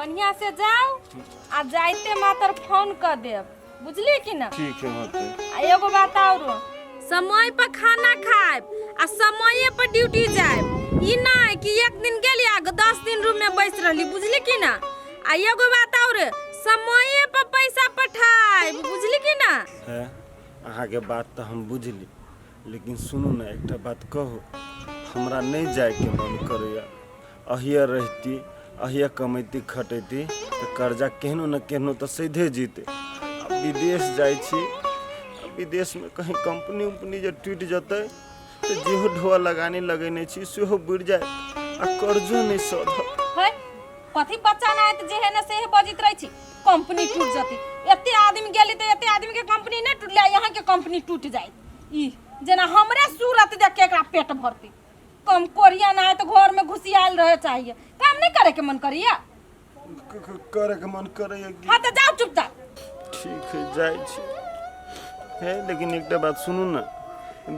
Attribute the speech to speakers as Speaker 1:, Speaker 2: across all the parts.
Speaker 1: बढ़िया से जाओ आ जाइते मात्र फोन कर देब, बुझलिए कि ना?
Speaker 2: ठीक है, होते।
Speaker 1: आ एगो बात और, समय पर खाना खाएब आ समय पर ड्यूटी जाएब। ई नहीं कि एक दिन गेली आ 10 दिन रूम में बैस रहली, बुझली कि ना? आ एगो बात और, समय पर पैसा पठाएब, बुझली कि ना?
Speaker 2: है अहाँके बात तऽ हम बुझली, लेकिन सुनू ने, एकटा बात कहू, हमरा नहि जायके मन करैया। अहिया रहिती, अहिया कमैती खटैती तऽ कर्जा केहनो ने केहनो तऽ सैधे जीते। आ विदेश जाइ छी, आ विदेशमे कहीं कंपनी उम्पनी जे टूटि जेतै तऽ जेहो ढोआ लगानी लगेने छी सेहो बुड़ि जायत आ कर्जो नहि सधत।
Speaker 1: है कथी बच्चा ना है जे है ना से बजित रहे छी, कंपनी टूट जती। एते आदमी गेली तऽ एते आदमी के कंपनी नहीं टूटले, यहाँ के कंपनी टूट जाए। ई जेना हमरे सूरत देख के एकरा पेट भरती। कम कोरिया ना है तो घर में घुसियाल रहे चाहिए, काम नहीं करे के मन करिया।
Speaker 2: करे के मन करैया कि?
Speaker 1: हाँ तो जाओ चुपचाप।
Speaker 2: ठीक है, जाइ छी। है लेकिन एकटा बात सुनू ने,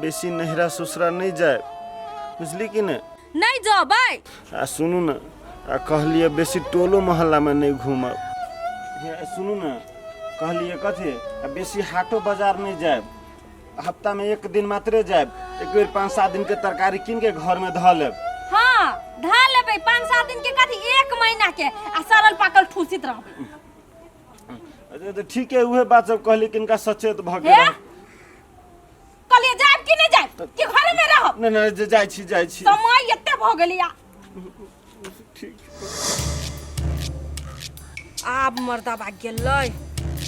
Speaker 2: बेसी नहिरा ससुरा नहीं जाए, बुझली कि नहीं?
Speaker 1: नहीं जबै।
Speaker 2: आ सुनू ने, आ कहलिए बेसी टोलो मोहल्ला में नहीं घूमब। हे सुनू ने, कहलिए कथी, आ बेसी हाटो बाजार नहीं जायब, हफ्ता में एक दिन मात्रे जायब, एक बेर 5-7 दिन के तरकारी कीन के घर में धऽ लेब।
Speaker 1: हाँ धऽ लेबै, 5-7 दिन के कथी, 1 महीना के, आ सड़ल पाकल ठूसित रहबै।
Speaker 2: अच्छा तऽ ठीक है, उहे बात सब कहली किनका सचेत भऽ
Speaker 1: हे
Speaker 2: गेल।
Speaker 1: कहलिए जायब कि नहीं जायब कि घरे में रहब?
Speaker 2: नहीं नहीं, जाइ छी, जाइ छी।
Speaker 1: समय एते भऽ गेलिया।
Speaker 2: ठीक।
Speaker 1: आब मर्दाबा गेलै,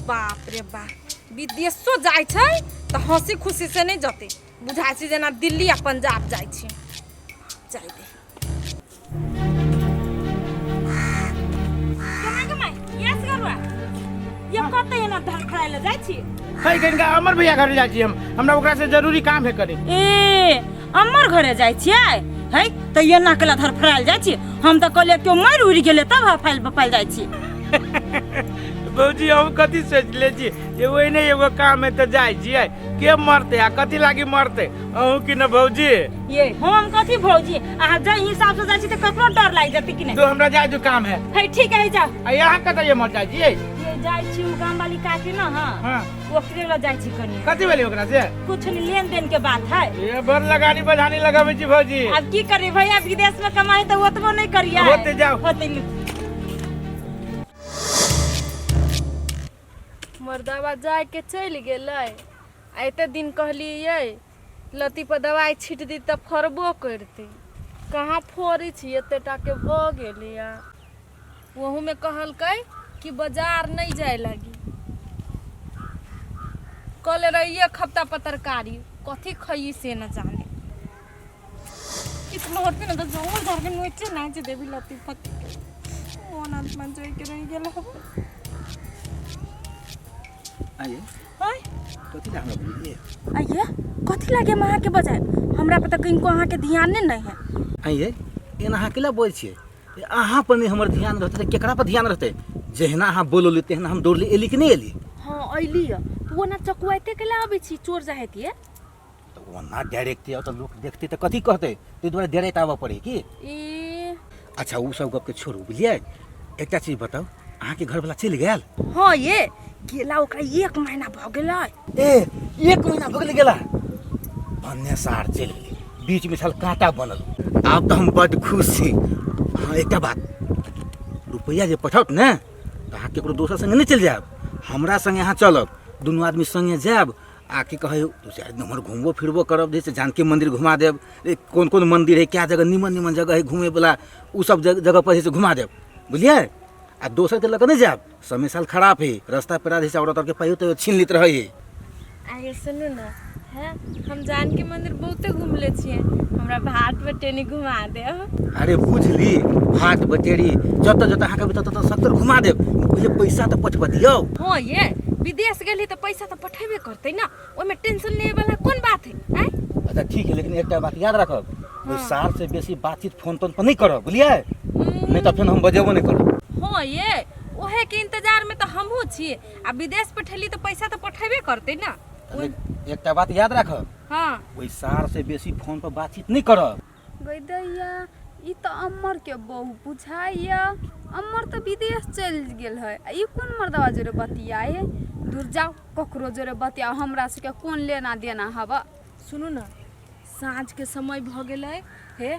Speaker 1: बाप रे बाप, विदेशो जाइ छै तऽ हंसी खुशी से नहि जतै, बुझाइ छै जेना दिल्ली आ पंजाब जाइ छै। जाइ दे। कमाई कमाई यस गरुआ, ये कतऽ एना धड़फड़ाइ लए जाइ छी?
Speaker 3: है कनिका अमर भैया घरे जाइ छी हम, हमरा ओकरा से जरूरी काम है कनी।
Speaker 4: ए अमर घरे जाइ छियै? है तऽ एना केला धरफड़ायल जाइ छी? हम तऽ कहलियै केओ मरि उड़ि गेलै तब हफायल बफायल जाइ छी।
Speaker 3: भौजी हम कथी सोचले छी जे ओहिने एगो काम है तऽ जाइ छियै, के मरते आ कथी लागी मरते, अहूँ की न भौजी?
Speaker 4: ये हम कथी भौजी, अहाँ जाहि हिसाब से जाइ छी तऽ ककरो डर लागि जेतै कि नहि?
Speaker 3: तो हमरा जाइ जो काम है।
Speaker 4: है ठीक है, जाओ।
Speaker 3: आ यहाँ कतऽ ये मर जाइ छियै?
Speaker 4: ये जाइ छी उ गाम वाली काकी न। हाँ
Speaker 3: हाँ
Speaker 4: ओकरे लग जाइ छी कनी।
Speaker 3: कथी भेलै ओकरा से?
Speaker 4: कुछ नहीं, लेन देन के बात है।
Speaker 3: ये बड़ लगानी बजानी लगाबै छी भौजी।
Speaker 4: अब की करी भैया, विदेश में कमाई तो ओतबो नहीं करिया।
Speaker 3: होते जाओ।
Speaker 4: होते नहीं।
Speaker 1: मर्दाबा जाय के चलि गेलै आ एते दिन कहलियै लत्ती पर दवाइ छीट दी तऽ फड़बो करतै, कहाँ फड़ै छी, एते टाके भऽ गेलैया। ओहूमे कहलकै कि बाजार नहि जाय लागी। कहले रही एक हफ्ता पर तरकारी कथी खइए से न जाने। इतना होते ना तो जोर धर के नोचे नाच देवी लत्ती पत्ती के मोन आत्मा जोई के रह गेल हबो।
Speaker 5: आइए।
Speaker 4: आय।
Speaker 5: कथी ला हमरा बोलिए?
Speaker 4: आइए कथी लागे हम अहाँके बजाय, हमरा पर तऽ किनको अहाँके ध्यान नहि है।
Speaker 5: आइए एना अहाँ केला बोल छियै? अहाँ पर नहि हमर ध्यान रहतै तऽ केकरा पर ध्यान रहतै? जहिना अहाँ बोलली तहिना हम दौड़ली एली कि नहि एली?
Speaker 1: हाँ अयली है, तऽ ओना चकुआइते केला अबै छी चोर जाहेतिए?
Speaker 5: तऽ ओना डायरेक्ट आउ तऽ लोक देखतै तऽ कथी कहतै, ताहि दुआरे डायरेक्ट आबऽ पड़ै की।
Speaker 1: ई
Speaker 5: अच्छा ओ सब गपके छोड़ू, बुझलियै? एकटा चीज बताउ, अहाँके घरवला चलि गेल?
Speaker 4: हाँ ये गेला, ओकरा 1 महीना भऽ गेलै।
Speaker 5: ए 1 महीना भऽ गेलै गेला? भन्ने सार चलि गेलै, बीचमे छल काँटा बनल। आब तऽ हम बड्ड खुश छी। हाँ एकटा बात, रुपैआ जे पठाओत ने तऽ अहाँ ककरो दोसर सङ्गे नहि चलि जायब, हमरा सङ्गे अहाँ चलब, दुनू आदमी सङ्गे जायब आ की कहै 2-4 दिन उम्हर घुमबो फिरबो करब, जैसे जानकी मन्दिर घुमा देब, कोन कोन मन्दिर है, क्या जगह निमन निमन जगह है घूमेवला, ओ सब जगह पर जे से घुमा देब, बुझलियै? आ दोसरके लऽ कऽ नहि जायब, समय साल खराब है, रास्ता पेरा जे छै औरत आरके पाइयो ताइयो छीन लैत रहै है।
Speaker 1: आगे सुनू ने, है हम जानकी मंदिर बहुते घुमले छियै, हमरा भाट बटेनी घुमा देब।
Speaker 5: अरे बुझली, भाट बटेरी जतऽ जतऽ अहाँके ततऽ ततऽ सत्तर घुमा देब, पहिले पैसा तऽ पठबऽ दियौ।
Speaker 1: हाँ ये विदेश गेली तऽ पैसा तऽ पठेबे करतै ना, ओहिमे टेंशन लेवे वाला कोन बात है? आँय?
Speaker 5: अच्छा ठीक है, लेकिन एकटा बात याद राखब, ओहि सार से बेसी बातचीत फोन तोन पर नहीं करब, बुझलियै? नहीं तऽ फेर हम बजेबो नहीं करब।
Speaker 1: हाँ ये ओहे के इंतजार में तऽ हमहूँ छी, आ विदेश पठेली तऽ पैसा तऽ पठेबे करतै ना।
Speaker 5: एकटा बात याद राखब,
Speaker 1: हाँ
Speaker 5: ओहि सार से बेसी फोन पर बातचीत नहीं करब।
Speaker 6: गई दैया, ई तऽ अमर के बहू बुझाइया। अमर तऽ विदेश चलि गेल है आ ई कोन मर्दवा जोरे बतियाए है दूर जाओ ककरो जोरे बतियाओ हमरा सबके कोन लेना देना हबा
Speaker 1: सुनू ने साँझके समय भऽ गेलै हे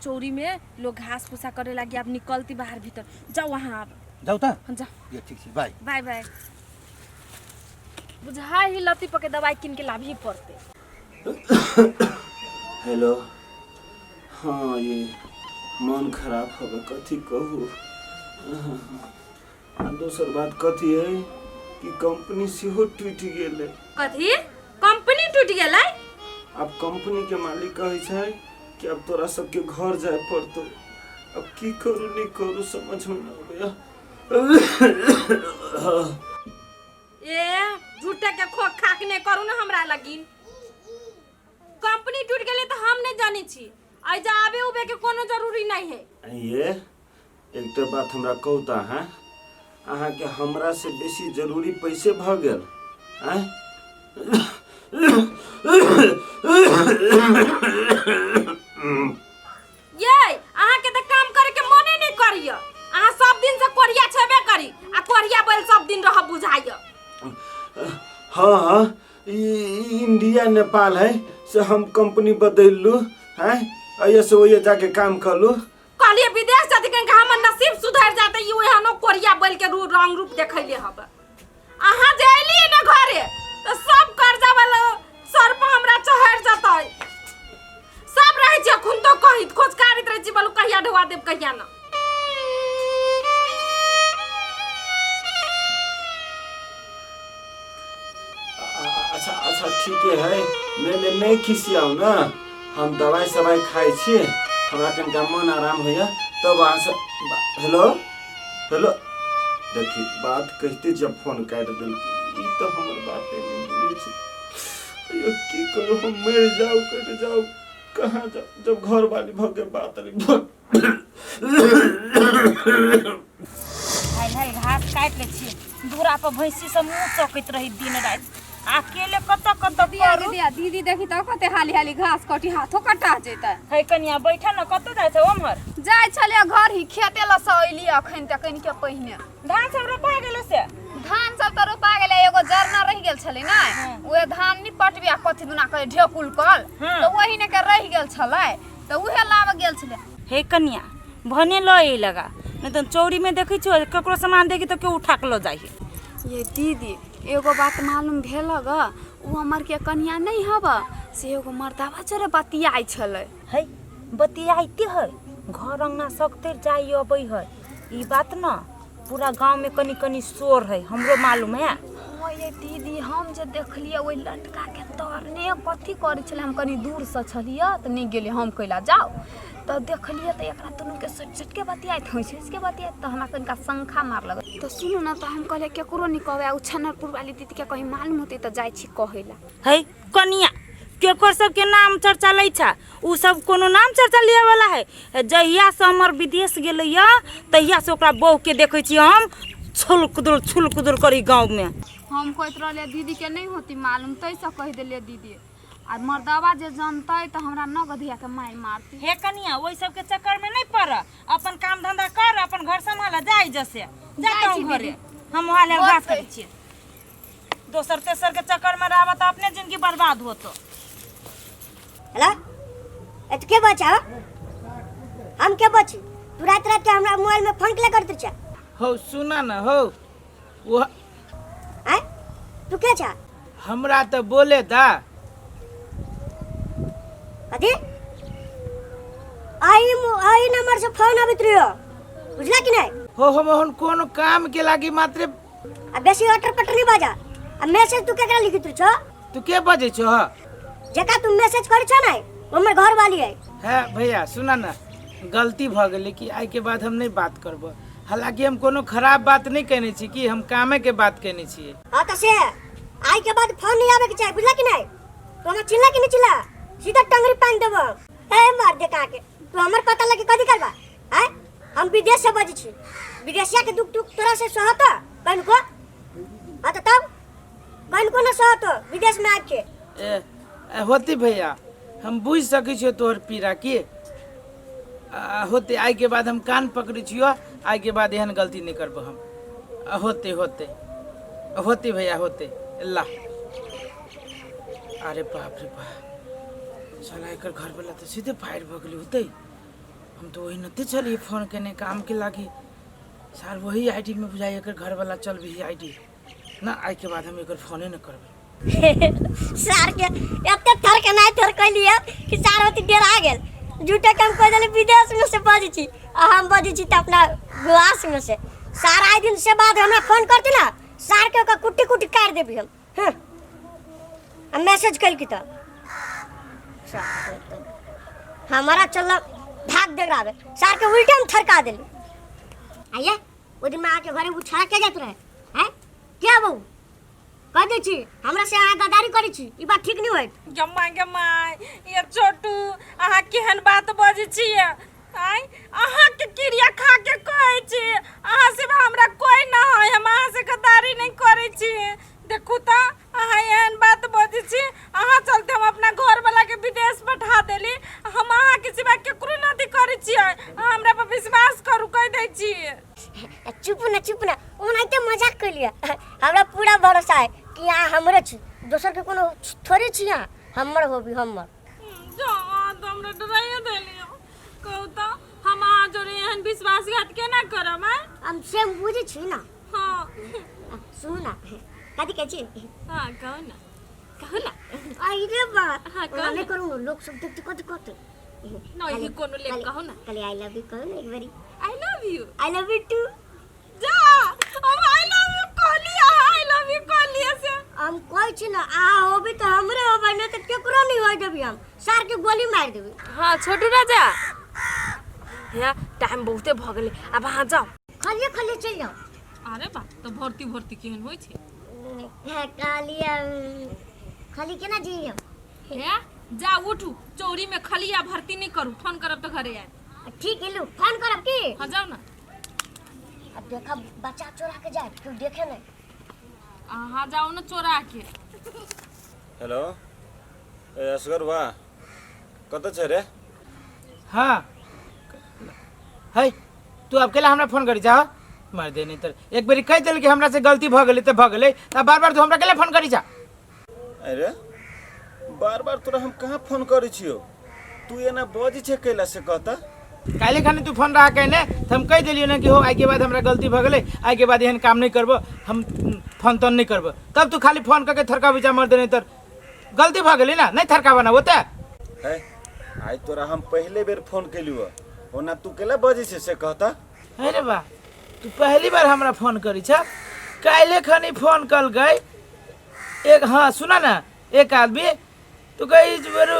Speaker 1: चौरीमे लोग घास भूसा करे लागी आब निकलती बाहर भीतर जाउ अहाँ आब।
Speaker 5: जाउ तऽ।
Speaker 1: हाँ, जाउ।
Speaker 5: ये ठीक छै, बाय।
Speaker 1: Bye bye. बुझाइ ही लत्ती पके दवाई कीन के लाबही पड़तै।
Speaker 2: हेलो, हाँ ये मन खराब हवे, कथी कहू। आ दोसर बात कथी है कि कंपनी सेहो टूटि गेलै।
Speaker 1: कथी कंपनी टूटि गेलै?
Speaker 2: आब कंपनी के मालिक कहै छै कि आब तोरा सबके घर जाय पड़तौ। अब की करू नहीं करू समझ में न आबैया।
Speaker 1: ए झूठे के खोक खाक नहीं करू ना हमरा लगिन। कंपनी टूट गेलै तऽ हम नहीं जानै छी, एहिजा आबे उबे के कोनो जरूरी नहीं है।
Speaker 2: ये एकटा बात हमरा कहू तऽ अहाँ, अहाँके हमरा से बेसी जरूरी पैसे भऽ गेल? आँय
Speaker 1: ये अहाँके तऽ काम करे के मने नहीं करिय, अहाँ सब दिन से कोरिया छेबे करी आ कोरिया बैल सब दिन रह बुझाइय।
Speaker 2: हाँ हाँ, ई इंडिया नेपाल है से हम कंपनी बदललू हैं, अइये से ओइये जाके काम करलू।
Speaker 1: कहलिए विदेश जाते कहीं हमर नसीब सुधर जाते, ई ओहनो कोरिया बैल के रू रंग रूप देखैले हब। अहाँ जे अइलिए ने घरे तऽ सब कर्जा वाला सर पर हमरा चढ़ जतै। सब रहै छी अखुन तो कहित खोजकारित रहै छी, बोलू कहिया ढोआ देब कहिया ना।
Speaker 2: अच्छा अच्छा ठीके है, नहीं नहीं नहीं खिसियाउ ना, हम दवाई सवाई खाइ छी, हमरा कनिका मन आराम होइया तब अहाँ से। हेलो हेलो, देखी बात कहिते जब फोन काटि देलकै, ई तऽ हमर बाते नहि बुझै छै। अयो की करू, हम मरि जाउ कटि जाउ कहाँ जाउ जब घर वाली भऽ के बात नहीं।
Speaker 4: हाय हाय घास काटि लै छियै, दूरा पर भैंसी सब मुँह चौकैत रही दिन राति, आ अकेले कतऽ कतऽ
Speaker 6: दिया
Speaker 4: करू।
Speaker 6: दिया दीदी देखी तऽ कते हाली हाली घास कटी हाथो कटा जेतै।
Speaker 4: हे कनिया बैठल न, कतऽ जाइ छै ओम्हर?
Speaker 6: जाइ छलियै घर ही खेते लऽ से अयली अखन तऽ कनिके पहिने।
Speaker 4: धान सब रोपा गेलो से?
Speaker 6: धान सब तऽ रोपा गेलै, एगो जरना रहि गेल छलै ने, उहे धान नि पटबी आ कथी दुना कहे ढेकुल कल, तऽ ओही ने के रहि गेल छलै तऽ उहे लाबऽ गेल छलै।
Speaker 4: हे कनिया भने लऽ अइ लगा, नहीं तऽ चौरी में देखै छियो ककरो सामान देखी तऽ केओ उठा के लऽ जाइ है।
Speaker 6: ये दीदी एगो बात मालूम भेल ग, उ हमर के कनिया नहीं हब से एगो मर्दावा जोरे बतियाइ छलै।
Speaker 4: है बतियाइते है, घर अंगना सगतर जाइ अबै है, ई बात न पूरा गांव में कनी कनी शोर है, हमरो मालूम है।
Speaker 6: हाँ ये दीदी हम जे देखलियै ओहि लटका के तरने कथी करै छलै, हम कनी दूर से छलियै तऽ नहि गेलियै हम कैला जाउ, तऽ देखलियै तऽ एकरा दुनूके सटि सटिके बतियाइत हँसि हँसिके बतियाइत, तऽ हमरा कनिका शंखा मारलक। तऽ सुनू ने, तऽ हम कहलियै केकरो नहि कहबै, आ ओ छनरपुर वाली दीदीके कहीं मालूम होतै तऽ जाइ छी कहै लए।
Speaker 4: है कनिया केकर सबके नाम चर्चा लै छा, उ सब कोनो नाम चर्चा लिए वाला है। जहिया से हमर विदेश गेलै या तहिया से ओकरा बहू के देखै छी हम छुल कुदुल छुल कुदुल करी गाँव में।
Speaker 6: हम कहैत रहलियै दीदीके नहि होती मालूम ताहिसँ कहि देलियै दीदी, आ मर्दवा जे जनतै तऽ हमरा न गधिया के मारि मारती।
Speaker 4: हे कनिया ओहि सबके चक्कर में नहीं पड़, अपन काम धंधा कर, अपन घर संभाल, जाय जसे जा
Speaker 6: जाइ छी
Speaker 4: तू घरे,
Speaker 6: दीदी।
Speaker 4: हम वहाँ ले घास
Speaker 6: बहुत
Speaker 4: करै छियै। दोसर तेसर के चक्कर में रहबा तऽ अपने जिंदगी बर्बाद होतो।
Speaker 7: हेलो, ए तू के बचा? हम के बची? तू रात रात के हमरा मोबाइल में फोन के करत छा?
Speaker 3: हो सुना न हो, वो
Speaker 7: आय तू के छा?
Speaker 3: हमरा तो बोले दा।
Speaker 7: कथी? आई आई नंबर से फोन आबित रहियो, बुझला कि नहीं?
Speaker 3: हो हम ओहन कोनो काम के लागी मात्र।
Speaker 7: आ बेसी अटर पटर नहीं बाजा। आ मैसेज तू केकरा लिखित छो?
Speaker 3: तू के बजे छो?
Speaker 7: जका तू मैसेज करै छो नै, वो हमर घर वाली है।
Speaker 3: है भैया सुना ना, गलती भ गेलै कि आई के बाद हम नहीं बात करबो। हालांकि हम कोनो खराब बात नहीं कहने छी, कि हम कामे के बात कहने छी।
Speaker 7: हां त से आई के बाद फोन नहीं आवे के चाही, बुझला कि नहीं? तू हमरा चिल्ला कि नहीं चिल्ला, सीधा टंगरी पान देबो। ए मार दे का के, तू हमर पता लगे कथी करबा? आय हम विदेश से बजै छी, विदेशिया के दुख दुख तोरा से सहत कनको? हाँ तो तब कनको न सहत विदेश में आके।
Speaker 3: ए, ए होती भैया हम बुझ सकै छियो तोहर पीड़ा की। होते आई के बाद हम कान पकड़ै छियो, आइ के बाद एहन गलती नहीं करबो हम। होते होते होते भैया होते ला। अरे बाप रे बाप, साला एकर घर वाला तो सीधे फायर भऽ गेलै होते। हम तो वही नते चलिए फोन केने काम के लागी सार वही आईडी में बुझाई एकर घर वाला चल भी आईडी ना। आइ के बाद हम एकर फोने न करबै।
Speaker 7: सार के एते थर के नहीं थर कैलिए कि सार होती डेरा गेल। झूठे कम कह देले विदेश में से बजै छी आ हम बजै छी तऽ अपना गुआस में से। सार आइ दिन से बाद हमरा फोन करती ना सार के ओकर कुट्टी कुट्टी काटि देबी हम। हँ आ मैसेज कैलकी तऽ सार हमारा चल भाग दे रहा सार के उल्टे में थरका देली। आइए ओ दिन में आके घरे उछाड़ा के जात रहे हैं क्या बहू कह दै छी हमरा से अहाँ गद्दारी करै छी ई बात ठीक नहीं होइत।
Speaker 1: गम्मा गम्मा ये छोटू अहाँ केहन बात बजै छियै? आँय अहाँ के क्रिया खा के कहै छी अहाँ सिवा हमरा कोई ना है, हम अहाँ से गद्दारी नहीं करै छी। देखू तऽ अहाँ एहन बात बजै छी, अहाँ चलते हम अपना घर वाला के विदेश पठा देली। हम अहाँ के सिवा केकरो नहीं करै छियै, अहाँ हमरा पर विश्वास करू कहि दै छी।
Speaker 7: चुप ना चुप ना, ओनाहिते मजाक कैलियै। हमरा पूरा भरोसा है कि अहाँ हमरे छी, दोसर के कोनो थोड़े छी, अहाँ हमर होबी हमर।
Speaker 1: जा तऽ हमरा डराइए देलियै। कहू तऽ हम अहाँ जोड़े एहन विश्वासघात केना करब? आँय
Speaker 7: हम से बुझै छी ना।
Speaker 1: हाँ
Speaker 7: सुनू ना कथी कहै छी?
Speaker 1: हाँ कहू ना कहू ना।
Speaker 7: अरे बा
Speaker 1: हाँ, कहू
Speaker 7: ओना नहि
Speaker 1: ना।
Speaker 7: करू ने, लोक सब देखते कथी कहते।
Speaker 1: नहीं कोनो ले कहू ना।
Speaker 7: खाली I love you कहू ना एक बारी।
Speaker 1: I love you.
Speaker 7: I love you too.
Speaker 1: जा हम I love you कहलियै, I love you कहलियै से
Speaker 7: हम कहै छी ना अहाँ होबी तऽ हमरे होबै, नहि तऽ केकरो नहि होय देबी, हम सार के गोली मारि देबी।
Speaker 1: हाँ छोटू राजा हे टाइम बहुते भऽ गेलै, आब अहाँ जाउ।
Speaker 7: खलिए खलिए चलि जाउ।
Speaker 1: अरे बा तऽ भर्ती भर्ती केहन होइ छै?
Speaker 7: कहलिए खाली केना जी हम?
Speaker 1: हे जा उठू, चौरी में खलिया भर्ती नहीं करू, फोन करब तऽ घरे आयब।
Speaker 7: ठीक है लू फोन करब की?
Speaker 1: हाँ जाउ ना।
Speaker 7: अब देखा बच्चा चोरा के जाए क्यों देखे नहीं।
Speaker 1: अहाँ जाउ ना चोरा के।
Speaker 2: हेलो ए असगर बा कतऽ छै रे?
Speaker 3: हाँ है तू अब केला हमरा फोन करी जा मार दे नहीं तर एक बेरी कह देल कि हमरा से गलती भ गेलै त भ गेलै, त बार बार तू हमरा केला फोन करी जा?
Speaker 2: अरे बार बार तोरा हम कहाँ फोन करै छियौ, तू एना बजै छै कैला से कहता?
Speaker 3: काल्हि खने तू फोन रहा कहने त हम कह देलियो ना कि हो आइ के बाद हमरा गलती भ गेलै, आइ के बाद एहन काम नहीं करबो, हम फोन तोन नहीं करबो, तब तू खाली फोन करके थरका बिचा मार दे नहीं तर गलती भ गेलै ना, नहीं थरका बना होते।
Speaker 2: है आइ तोरा हम पहले बेर फोन केलियो, ओना तू केला बजै छै से कहता?
Speaker 3: अरे बा तू पहली बार हमरा फोन करी छ? काल्हि खनी फोन कल गई एक, हाँ सुना ना एक आदमी तो कही बेरु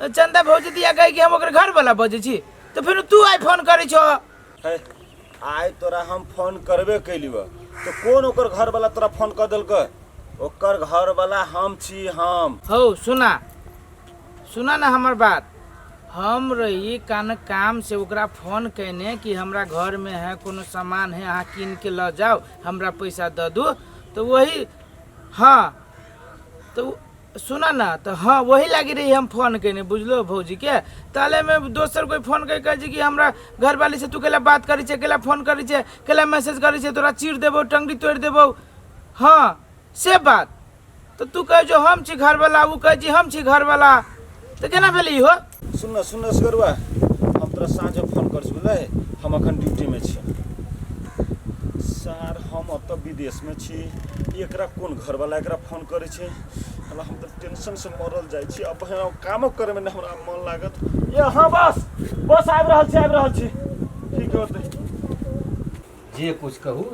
Speaker 3: चंदा भौजी दिया कही कि हम ओकर घर वाला बजै छी, तो फिर तू आइ फोन करै छो?
Speaker 2: है आइ तोरा हम फोन करबे केलियो तो कोन ओकर घर वाला तोरा फोन कर देलकै? ओकर घर वाला हम छी हम।
Speaker 3: हौ सुना सुना ना हमर बात, हम रही कान काम से ओकरा फोन केने कि हमरा घर में है कोनो सामान है अहाँ कीन के ल जाओ हमरा पैसा दऽ दू, तो वही हाँ तो सुना ना तो हाँ वही लागी रही हम फोन केने बुझलो भौजी के। ताले में दोसर कोई फोन कर कहे कि हमरा घर वाली से तू केला बात करी छे, केला फोन करी छे, केला मैसेज करी छे, तोरा चीर देबो टंगड़ी तोड़ देबो, हाँ से बात। तो तू कहे जो हम छी घर वाला, वो कहे जी हम छी घर वाला, तो केना भेलै हो?
Speaker 2: सुन ना सुन ना असगरुआ, हम तोरा साँझ फोन कर छी बुझलै, हम अखन ड्यूटी में छी। सार हम अतऽ विदेश में छी, एकरा कोन घर वाला एकरा फोन करै छै? साला हम तऽ टेंशन से मरल जाइ छी, अब बहिन कामो करे में हमरा मन लागत। ए हाँ बस बस आबि रहल छी आबि रहल छी, ठीक होतै।
Speaker 5: जे कुछ कहू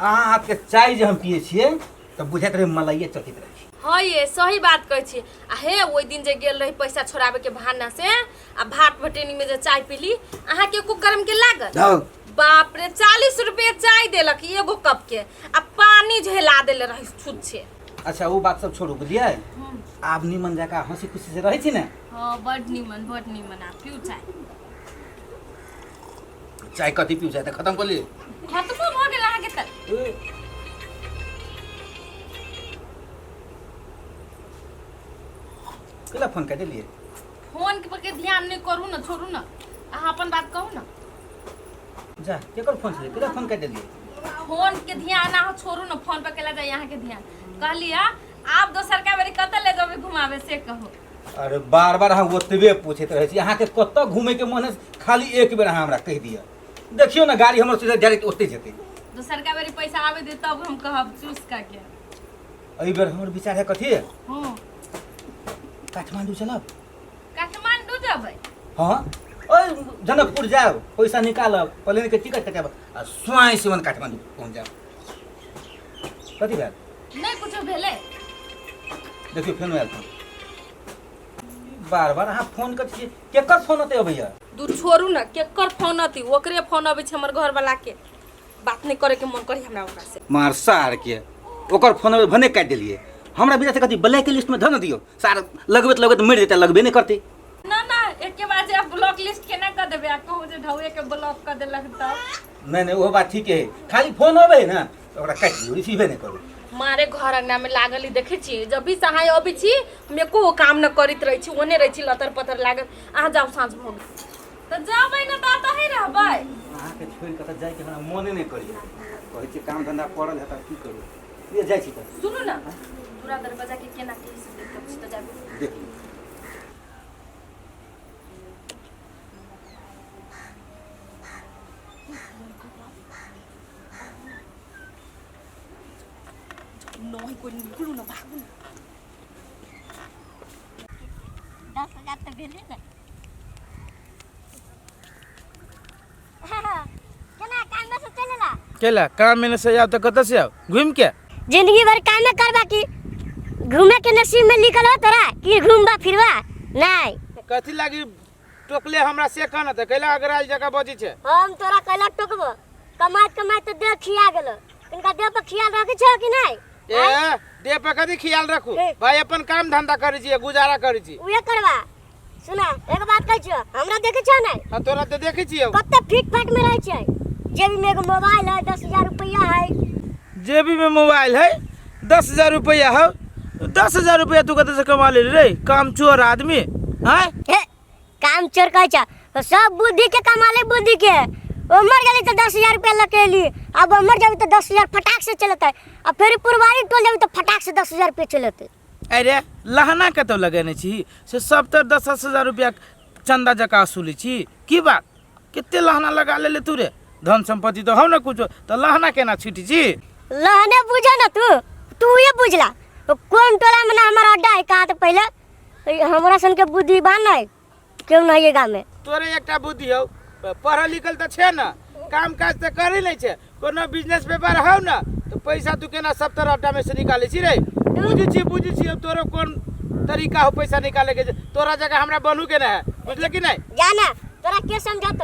Speaker 5: अहाँ हाथ के चाय जे हम पिए छियै तऽ बुझाइत रहै मलाइए चटैत रहै छी।
Speaker 1: हाँ ये सही बात कहै छी। आ हे ओहि दिन जे गेल रही पैसा छोड़ाबे के बहाना से आ भात भटेनी में जे चाय पीली, अहाँ के एको गरम के लागल?
Speaker 5: हाँ।
Speaker 1: बाप रे 40 रुपये चाय देलक एगो कप के आ पानी झेला देले रही छुच्छे।
Speaker 5: अच्छा वो बात सब छोड़ू बुझलियै, आब निमन जकाँ हंसी खुशी से रहै छी ने?
Speaker 1: हाँ बड निमन बड निमन। आ पीउ चाय।
Speaker 5: चाय कथी पीउ, चाय तऽ खत्म कऽ लियै।
Speaker 1: खत्मो भऽ गेल अहाँके तऽ?
Speaker 5: केला फोन कऽ देलियै?
Speaker 1: फोन के पर के ध्यान नहीं करू ना, छोड़ू ना, अहाँ अपन बात कहू ना।
Speaker 5: जा केकर फोन छलै, केकर फोन काटि देलियै?
Speaker 1: फोन के ध्यान अहाँ छोड़ू ने, फोन पर केला जाय अहाँ के ध्यान। कहलियै आब दोसर का बेरी कतऽ ले जेबै घुमाबे से कहू।
Speaker 5: अरे बार बार अहाँ ओतबे पूछैत रहै छी, अहाँके कतऽ घूमैके मन है खाली एक बेर अहाँ हमरा कहि दिअ। देखियौ ने गाड़ी हमर सीधा डायरेक्ट ओतै जेतै।
Speaker 1: दोसर का बेरी पैसा आबे दे तब हम कहब चूस का के।
Speaker 5: एहि बेर हमर विचार है कथी?
Speaker 1: हाँ।
Speaker 5: काठमांडू चलब।
Speaker 1: काठमांडू जेबै?
Speaker 5: हाँ, ओहि जनकपुर जायब, पैसा निकालब, प्लेन के टिकट कटायब आ स्वयं सिवन काठमांडू पहुँच जायब। कथी भेल?
Speaker 1: नहि कुछो भेलै।
Speaker 5: देखियौ फेनो आयल फोन। बार बार अहाँ फोन करै छियै, केकर फोन ओतै अबैया?
Speaker 1: दूर छोड़ू ने, केकर फोन अती, ओकरे फोन अबै छै हमर घरवाला के। बात नहि करे के मन करी हमरा ओकरा से।
Speaker 5: मार सार के, ओकर फोन अबै भने काटि देलियै। हमरा बिना से कथी ब्लैक लिस्ट में धऽ ने दियौ, सार लगबैत लगबैत मरि जेतै, लगबे नहि करतै।
Speaker 1: ना ना, एके बार जे ब्लॉक लिस्ट केना कऽ देबै आ कहू जे ढौए के ब्लॉक कऽ देलक तब।
Speaker 5: नहि नहि, ओहो बात ठीके है, खाली फोन अबै है ने तऽ ओकरा काटि दियौ, रिसीवे नहि करू।
Speaker 1: मारे घर अंगना में लागल ही देखै छी, जब भी सहाय अबै छी हम एको काम न करैत रहै छी, ओने रहै छी लतर पतर लागल। अहाँ जाउ, साँझ भऽ गेल तऽ जेबै ने तऽ एतहि रहबै।
Speaker 5: अहाँके छोड़ि कऽ तऽ जाइके हमरा मोने नहि करैए, कहै छियै काम धन्धा पड़ल है तऽ की करू, ये जाइ छी तऽ।
Speaker 1: सुनू ने, पूरा दरवाजा के केना की से देखब छी तऽ जाबू।
Speaker 5: देख लियौ।
Speaker 1: नहीं कोई निकलू ना, भागू ना।
Speaker 7: 10,000 तऽ भेलै ने। केना कामे से चलि एला?
Speaker 3: केला काम में से आब तऽ कतऽ से आब घूमि के?
Speaker 7: जिंदगी भर कामे करबा की घूमे के नसीब में लिखल हो तोरा कि घूमबा फिरबा नहीं?
Speaker 3: कथी लागी टोकले हमरा से कहना तऽ कैला अगराल जगह बजै छै?
Speaker 7: हम तोरा कैला टोकबो? कमाइत कमाइत तऽ देह खिया गेलो, तिनका देह पर खियाल रखै छौ कि नहीं?
Speaker 3: ए देह पर कथी खियाल रखू
Speaker 7: ए।
Speaker 3: भाई, अपन काम धंधा करै छी, गुजारा करै छी।
Speaker 7: उहे करबा। सुना, एक बात कहै छियौ, हमरा देखै छौ नहीं?
Speaker 3: हाँ, तोरा तऽ देखै छियौ।
Speaker 7: कते फिट फाट में रहै छै, जेबी में एगो मोबाइल है, 10,000 रुपया है।
Speaker 3: जेबी में मोबाइल है, 10,000 रुपया है, 10,000 रुपया तू कतऽ से कमा ले रे काम चोर आदमी? आँय
Speaker 7: हे, काम चोर कहै छ? सब बुद्धि के कमाले बुद्धि के। ओ मर गेली तऽ 10,000 रुपया लके एली, अब मर जाबी तऽ 10,000 फटाक से चलतै, आ फेर पुरवारी टोल जाबी तऽ फटाक से 10,000 रुपया चलतै।
Speaker 3: अरे लहना कतौ लगेने छी से सब तऽ 10,000 रुपया चंदा जकाँ वसूली छी? की बात, कते लहना लगा लेले तू रे? धन संपत्ति तो हौ न कुछो, तऽ लहना केना छुटी छी?
Speaker 7: लहने बुझ ना तू, तू ये बुझला तो कोन टोला में ना हमारा अड्डा है कहाँ। तो पहले हमरा सन के बुद्धि बा नहीं, क्यों नहीं है गाँव में।
Speaker 3: तोरे एकटा बुद्धि हौ, पढ़ल लिखल तऽ छै न, काम काज तऽ करै नहि छै, कोनो बिजनेस व्यापार हौ न, तऽ पैसा तू केना सब तरह अड्डा में से निकालै छी रे? बुझै छी, बुझै छी तोरो कोन तरीका हो पैसा निकाले के। तोरा जगह हमरा बनू के ना है, बुझले कि नहीं?
Speaker 7: जाना तोरा के समझत,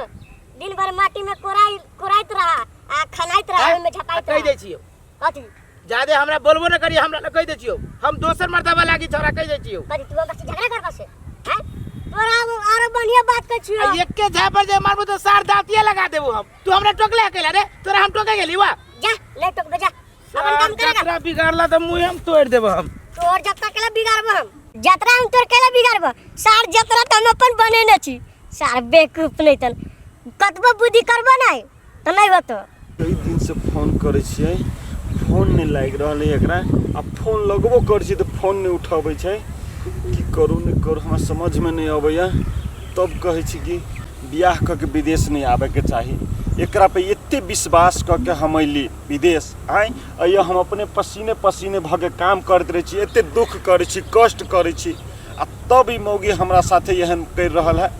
Speaker 7: दिन भर माटी में कोराई कोराइत रहा आ खनाइत रहा, ओहिमे झपाइत
Speaker 3: कहि
Speaker 7: रहा।
Speaker 3: दै छियौ।
Speaker 7: कथी?
Speaker 3: जादे हमरा बोलबो न करी, हमरा लग कहि दै छियौ, हम दोसर मर्दबा लागी छोरा, कहि दै छियौ।
Speaker 7: कथी तू हमरा से झगड़ा करबा से? हैं तोरा आरो बढ़िया बात कहै छियौ।
Speaker 3: आ एके झापर जे मारबो तऽ सार दाँतिये लगा देबो हम। तू हमरा टोकले अकेला रे? तोरा हम टोके गेली वा?
Speaker 7: जा, नहीं टोकबे, जा अपन काम करेगा।
Speaker 3: जतरा बिगाड़ला तऽ मुँह हम तोड़ि देबो हम।
Speaker 7: तोर जतरा केला बिगाड़बो हम? जतरा हम तोर केला बिगाड़बो सार? जतरा तऽ हम अपन बनेने छी सार। बेवकूफ नहीं तन, कतबो बुद्धि करबो नहीं तऽ नहीं होतो।
Speaker 2: कई दिनसँ फोन करै छियै, फोन नहि लागि रहल है एकरा, आ फोन लगबो करै छियै तऽ फोन नहि उठबै छै। की करू नहि करू हमरा समझमे नहि अबैए। तब कहै छी कि बियाह कऽ के विदेश नहि आबैके चाही। एकरा पे एते विश्वास कऽ के हम अयली विदेश आँय, अइया हम अपने पसीने पसीने भऽ के काम करैत रहै छी, एते दुःख करै छी, कष्ट करै छी, आ तब ई मौगी हमरा साथे एहन करि रहल है।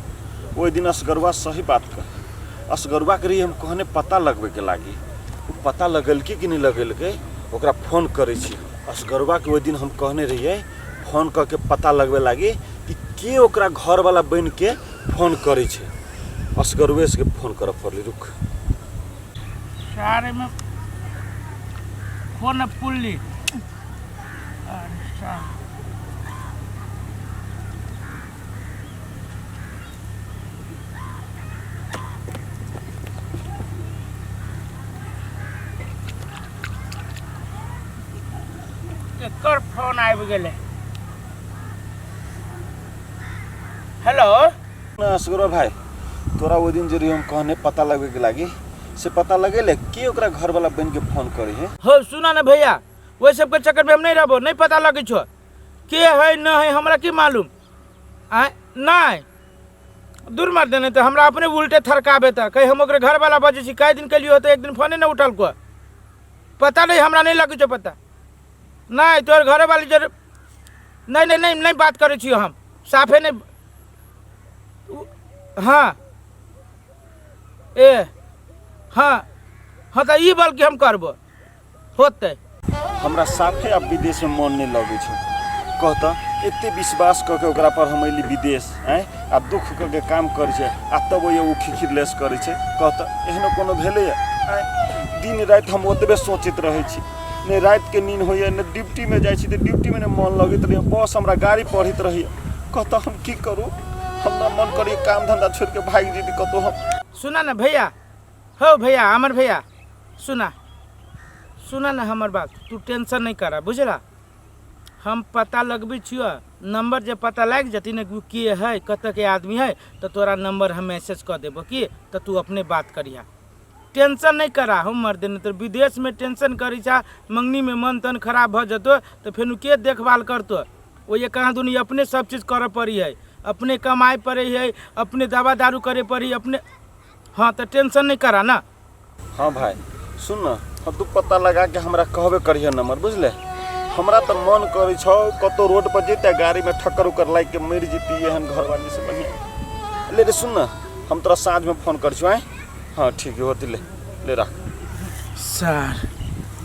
Speaker 2: ओहि दिन असगरुआ सही बात कह असगरुआके रही हम कहने पता लगबैके लागी, ओ पता लगेलकै कि नहि लगेलकै। ओकरा फोन करै छी असगरुआके। ओहि दिन हम कहने रहियै फोन कऽ के पता लगबै लागी कि के ओकरा घरवाला बनिके फोन करै छै। असगरुए सबके फोन करऽ पड़लै, रुक।
Speaker 3: सारे में फोन पुल्ली। अरे सार। एकर फोन आबि गेलै। हेलो।
Speaker 2: असगरो भाइ, तोरा ओहि दिन जे रहियो हम कहने पता लगबैके लागि से पता लगेले के ओकरा घरवाला बनि के फोन करे है?
Speaker 3: हो सुना ना भैया, ओहि सबके चक्कर में हम नहीं रहबो, नहीं पता लगे छो के है न है, हमरा की मालूम। आय नहीं दूर मार देने तो हमरा अपने उल्टे थरकाबे त कहीं हम ओकरे घर वाला बजै छी, कई दिन केलियो होते एक दिन फोने न उठल को, पता नहीं हमरा नहीं लगे छो पता नहीं तोहर घरे वाली जर नहीं नहीं नहीं नहीं बात करै छियो हम साफे नहीं। हाँ ए हाँ हाँ तऽ ई बल्कि हम करबो होतै।
Speaker 2: हमरा साफे आब विदेशमे मन नहि लगै छै। कह तऽ एते विश्वास कऽ के ओकरा पर हम अयली विदेश, आँय, आ दुख कऽ के काम करै छै आ तब ओहि ओ खिखिर लेस करै छै। कह तऽ एहनो कोनो भेलैए? आँय, दिन राति हम ओतबे सोचैत रहै छी, नहि रातिके नींद होइए, नहि ड्यूटीमे जाइ छी तऽ ड्यूटीमे नहि मन लगैत रहैए, बस हमरा गाड़ी पढ़ैत रहैए। कह तऽ हम की करू? हमरा मन करैए काम धन्धा छोड़िके भागि जैती कतहु हम।
Speaker 3: सुना ना भैया, हो भैया, अमर भैया, सुना सुना ना हमर बात, तू टेंशन नहीं करा बुझला। हम पता लगबै छियो, नंबर जे पता लागि जती ने कि के है कतऽ के आदमी है, तऽ तोरा नंबर हम मैसेज कऽ देबो की, तऽ तू अपने बात करिहा, टेंशन नहीं करा। हम मर देने तो विदेश में टेंशन करी छा, मंगनी में मन तन खराब भऽ जतो तऽ फेनु के देखभाल करतो? ओ ये कहाँ दुनी अपने सब चीज करऽ पड़ी है, अपने कमाए पड़े है, अपने दवा दारू करे पड़ी अपने। हाँ तऽ टेंशन नहीं करा ना।
Speaker 2: हाँ भाई सुन न, हाँ तू पता लगा के हमरा कहबे करिहे नंबर, बुझले? हमरा तऽ मन करै छौ कतौ रोड पर जैते गाड़ी में ठक्कर उक्कर लागि के मरि जैती एहन घरवाली से बढ़िया। ले रे सुन न, हम तोरा साँझ में फोन करै छियौ। आँय हाँ ठीक है होती, ले ले राख।
Speaker 3: सार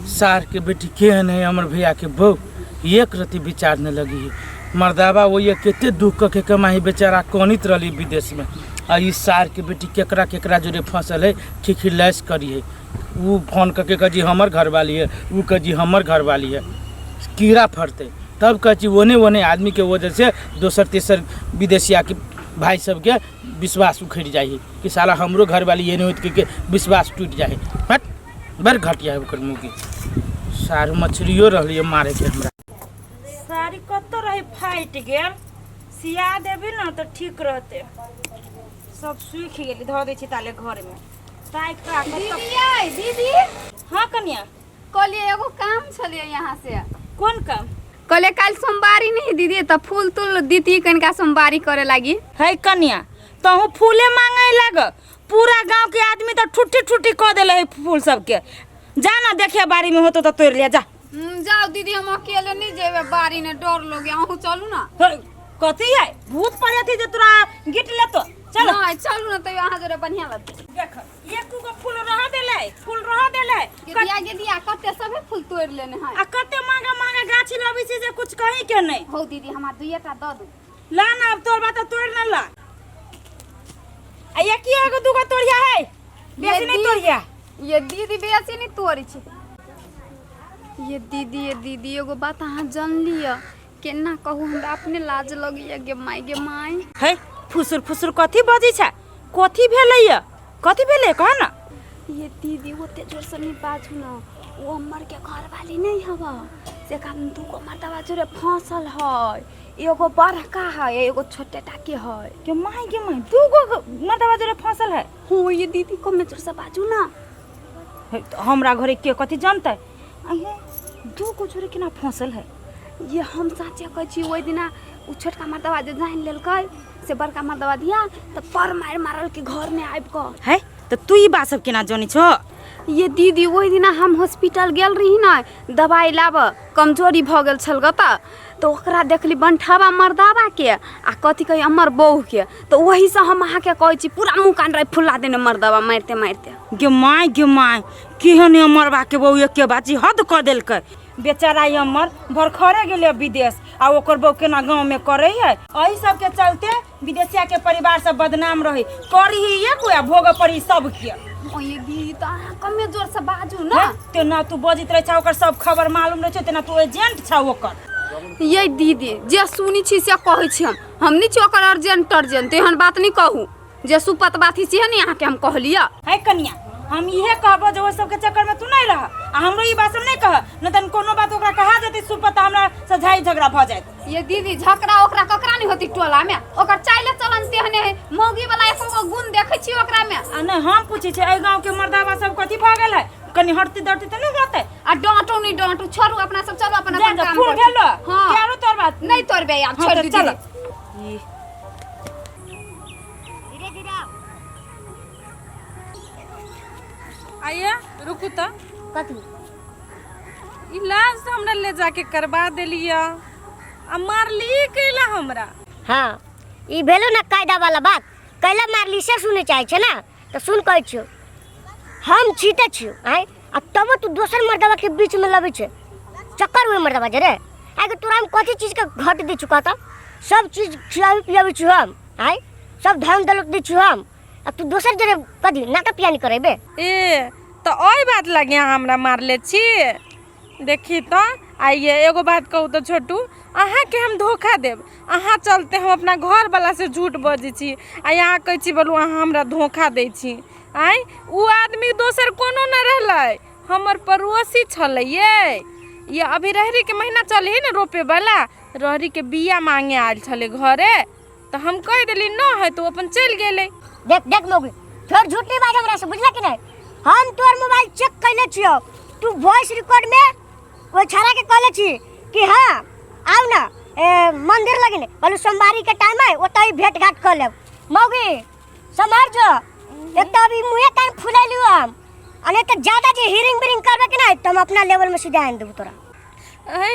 Speaker 3: सार के बेटी केहन है हमर भैया के बहू, एक रति विचार न लगी है। मर्दाबा वो ये कते दुख के कमाई बेचारा कनित रही विदेश में, आ ई सार के बेटी केकरा केकरा जोरे फसल है खिखी लैस करी है। ऊ फोन करके कह जी हमर घरवाली है, ऊ कह जी हमर घरवाली है, कीड़ा फड़ते तब कह जी ओने ओने आदमी के वजह से दोसर तेसर विदेशिया के भाई सबके विश्वास उखड़ जाइ है कि साला हमरो घरवाली एने होत के विश्वास टूट जाइ है। हट बड़ घटिया है ओकर मुँह के सार मछलियो रहली मारे के हमरा।
Speaker 4: साड़ी कतौ रही फाटि गेल, सिया देबी ने तऽ ठीक रहते। सब सूखि गेली, धऽ दै छी ताले घरमे ताकि ताकि।
Speaker 6: दीदी यै दीदी।
Speaker 4: हाँ कनिया।
Speaker 6: कहलिए एगो काम छलिए यहाँ से।
Speaker 4: कोन काम?
Speaker 6: कहलिए काल्हि सोमवारी नहीं दीदी, तऽ फूल तूल दीती कनिका सोमवारी करे लागी।
Speaker 4: है कनिया, तहु फूले मांगे लाग, पूरा गांव के आदमी तऽ ठुट्टी ठुट्टी कऽ देले है फूल सबके। जा ना देखिए बाड़ी में होतो तऽ तोड़ लिया जा।
Speaker 6: जाओ दीदी, हम अकेले नहीं जेबे बाड़ी ने, डर लगे, अहूँ चलू ना।
Speaker 4: हे, कथी है भूत पड़े थी जे तोरा गिट लेतो? चल
Speaker 6: नहीं चलू ना, तैयो अहाँ जरे बढ़िया लगते।
Speaker 4: देख एक गो फूल रह देले, फूल रह देले।
Speaker 6: गेदिया गेदिया कते सबे फूल तोड़ लेने है।
Speaker 4: आ कते महंगा महंगा गाछी लबै छी जे कुछ कही के नहीं।
Speaker 6: हो दीदी हमरा दुइये टा दऽ दू।
Speaker 4: ला ना अब तोड़बा तऽ तोड़ ना ला। आ एक एगो दूगो तोड़िया है, बेसी नहीं तोड़िया।
Speaker 6: ये दीदी बेसी नहीं तोड़ै छै। ये दीदी ये दीदी एगो बात अहाँ जान लिअ, केना कहू हमरा अपने लाज लगैया गे माय गे माय।
Speaker 4: है फुसुर फुसुर कथी बजै छै? कथी भेलैया? कथी भेलै कह ना।
Speaker 6: ये दीदी ओते जोर से नहीं बाजू ना, वो अमर के घर वाली नहीं हवा से कारण दूगो मर्दवा जोरे फंसल है, एगो बड़का है एगो छोटे टा के है।
Speaker 4: के माय के माय दूगो मर्दवा जोरे फंसल है?
Speaker 6: हो ये दीदी कमे जोर से बाजू ना।
Speaker 4: हे, तो हमरा घरे के कथी जानतै? अहे दूगो जोरे केना फंसल है?
Speaker 6: ये हम साचे कहै छी, ओहि दिना उ छोटका मर्दवा जे जानि लेलकै से बड़का मर्दवा दिया तऽ पर मारि मारल के घर में आबि कऽ।
Speaker 4: है तऽ तू ई बात सब केना जानै छो?
Speaker 6: ये दीदी ओहि दिना हम हॉस्पिटल गेल रही ने दवाइ लाबऽ, कमजोरी भऽ गेल छल ग, तऽ ओकरा देखली बंठावा मर्दावा के आ कथी कही हमर बहू के, तऽ ओहीसँ हम अहाँके कहै छी पूरा मुँह कान रहे फुला देने मर्दावा मारिते मारिते।
Speaker 4: गे माय गे माय, केहन अमरबा के बहू एके बात हद कऽ देलकै। बेचारा ई अमर भरखरे गेलै विदेश आ ओकर बहू केना गाँव में करे है। एही सबके चलते विदेशिया के परिवार सब बदनाम रहे, करी ही एक आ भोग पड़ी सबके।
Speaker 6: ओ ये दीदी तऽ अहाँ कमे जोर से बाजू ना।
Speaker 4: तेना तू बजैत रहै छौ ओकर सब खबर मालूम रहै छौ, तेना तू एजेंट छौ ओकर।
Speaker 6: ये दीदी जे सुनी छी से कहै छी, हम नहि छी ओकर अर्जेंट अर्जेंट, एहन बात नहि कहू, जे सुपत बात छी ने अहाँके हम कहलियै।
Speaker 4: है कनिया, हम इहे कहबो जे ओहि सबके चक्कर में तू नहीं रह आ हमरो ई बात सब नहीं कह न तन कोनो बात ओकरा कहा जेतै सुपत हमरा से झाई झगड़ा भऽ जायत।
Speaker 6: ये दीदी झगड़ा ओकरा ककरा नहीं होती टोला में, ओकर चाइले चलन तेहने है, मौगी वाला एको गो गुण देखै छी ओकरा में।
Speaker 4: आ नहीं हम पूछै छी एहि गाँव के मर्दाबा सब कथी भऽ गेल है, कनी हटती दटती तऽ नहीं होतै?
Speaker 6: आ डांटो नहीं डांटू, छोड़ू अपना सब चलो अपन
Speaker 4: जा
Speaker 6: अपन
Speaker 4: जा
Speaker 6: काम
Speaker 4: फूल
Speaker 6: करू।
Speaker 4: भेलो
Speaker 6: हाँ।
Speaker 4: क्यारो तोर बात
Speaker 6: नहीं तोड़बे यार,
Speaker 4: हाँ,
Speaker 6: छोड़
Speaker 4: तऽ
Speaker 6: दी
Speaker 4: चलो।
Speaker 6: दीदी।
Speaker 4: ई
Speaker 7: धीरे धीरे आओ।
Speaker 1: आइए रुकू तऽ।
Speaker 7: कथी?
Speaker 1: इलाज तऽ हमरा ले जाके करबा देलियै आ मारली कैला हमरा?
Speaker 7: हाँ ई भेलो ना कायदा वाला बात, कैला मारली से सुने चाहे छे ना तऽ सुन कहै छियौ, हम छी तऽ छियौ आँय, आ तबो तू दोसर मर्दवा के बीच में लबै छे, चक्कर हुए मर्दवा जे रे आइ के तोरा हम कथी चीज के घट दै छु कहता? सब चीज खियाबी पियाबी छु हम आँय, सब धन दौलत दै छु हम, आ तू दोसर जरे कथी नाटक पियानी करेबे?
Speaker 1: ए तऽ ओहि बात लागे अहाँ हमरा मारले छी? देखी तऽ आइए एगो बात कहू तऽ छोटू, अहाँके हम धोखा देब? अहाँ चलते हम अपना घरवला से झूठ बजै छी आ यहाँ कहै छी बोलू अहाँ हमरा धोखा दै छी। आँय ओ आदमी दोसर कोनो नहि रहलै, हमर पड़ोसी छलै। ये अभी रहरीके महीना चलै है ने रोपेवला, रहरीके बिया मांगे आयल छलै घरे, तऽ हम कहि देली न है तऽ ओ अपन चलि गेलै।
Speaker 7: देख देख मौगी, फेर झूठ नहीं बाज हमरा से, बुझला कि नहीं? हम तोर मोबाइल चेक कैले छियो, तू वॉइस रिकॉर्ड में ओहि छाड़ा के कहले छी कि हाँ आउ ना ए, मंदिर लगिने, कहलू सोमवारी के टाइम है ओतहि भेंट घाट कर लेब। मौगी सम्हार जो, एक तो अभी मुँहे कान फुलैलू हम, आ नहीं तो ज्यादा जे हिरिंग बिरिंग करबे कि नहीं तो हम अपना लेवल में सीधा आनि देबू तोरा।
Speaker 1: ऐ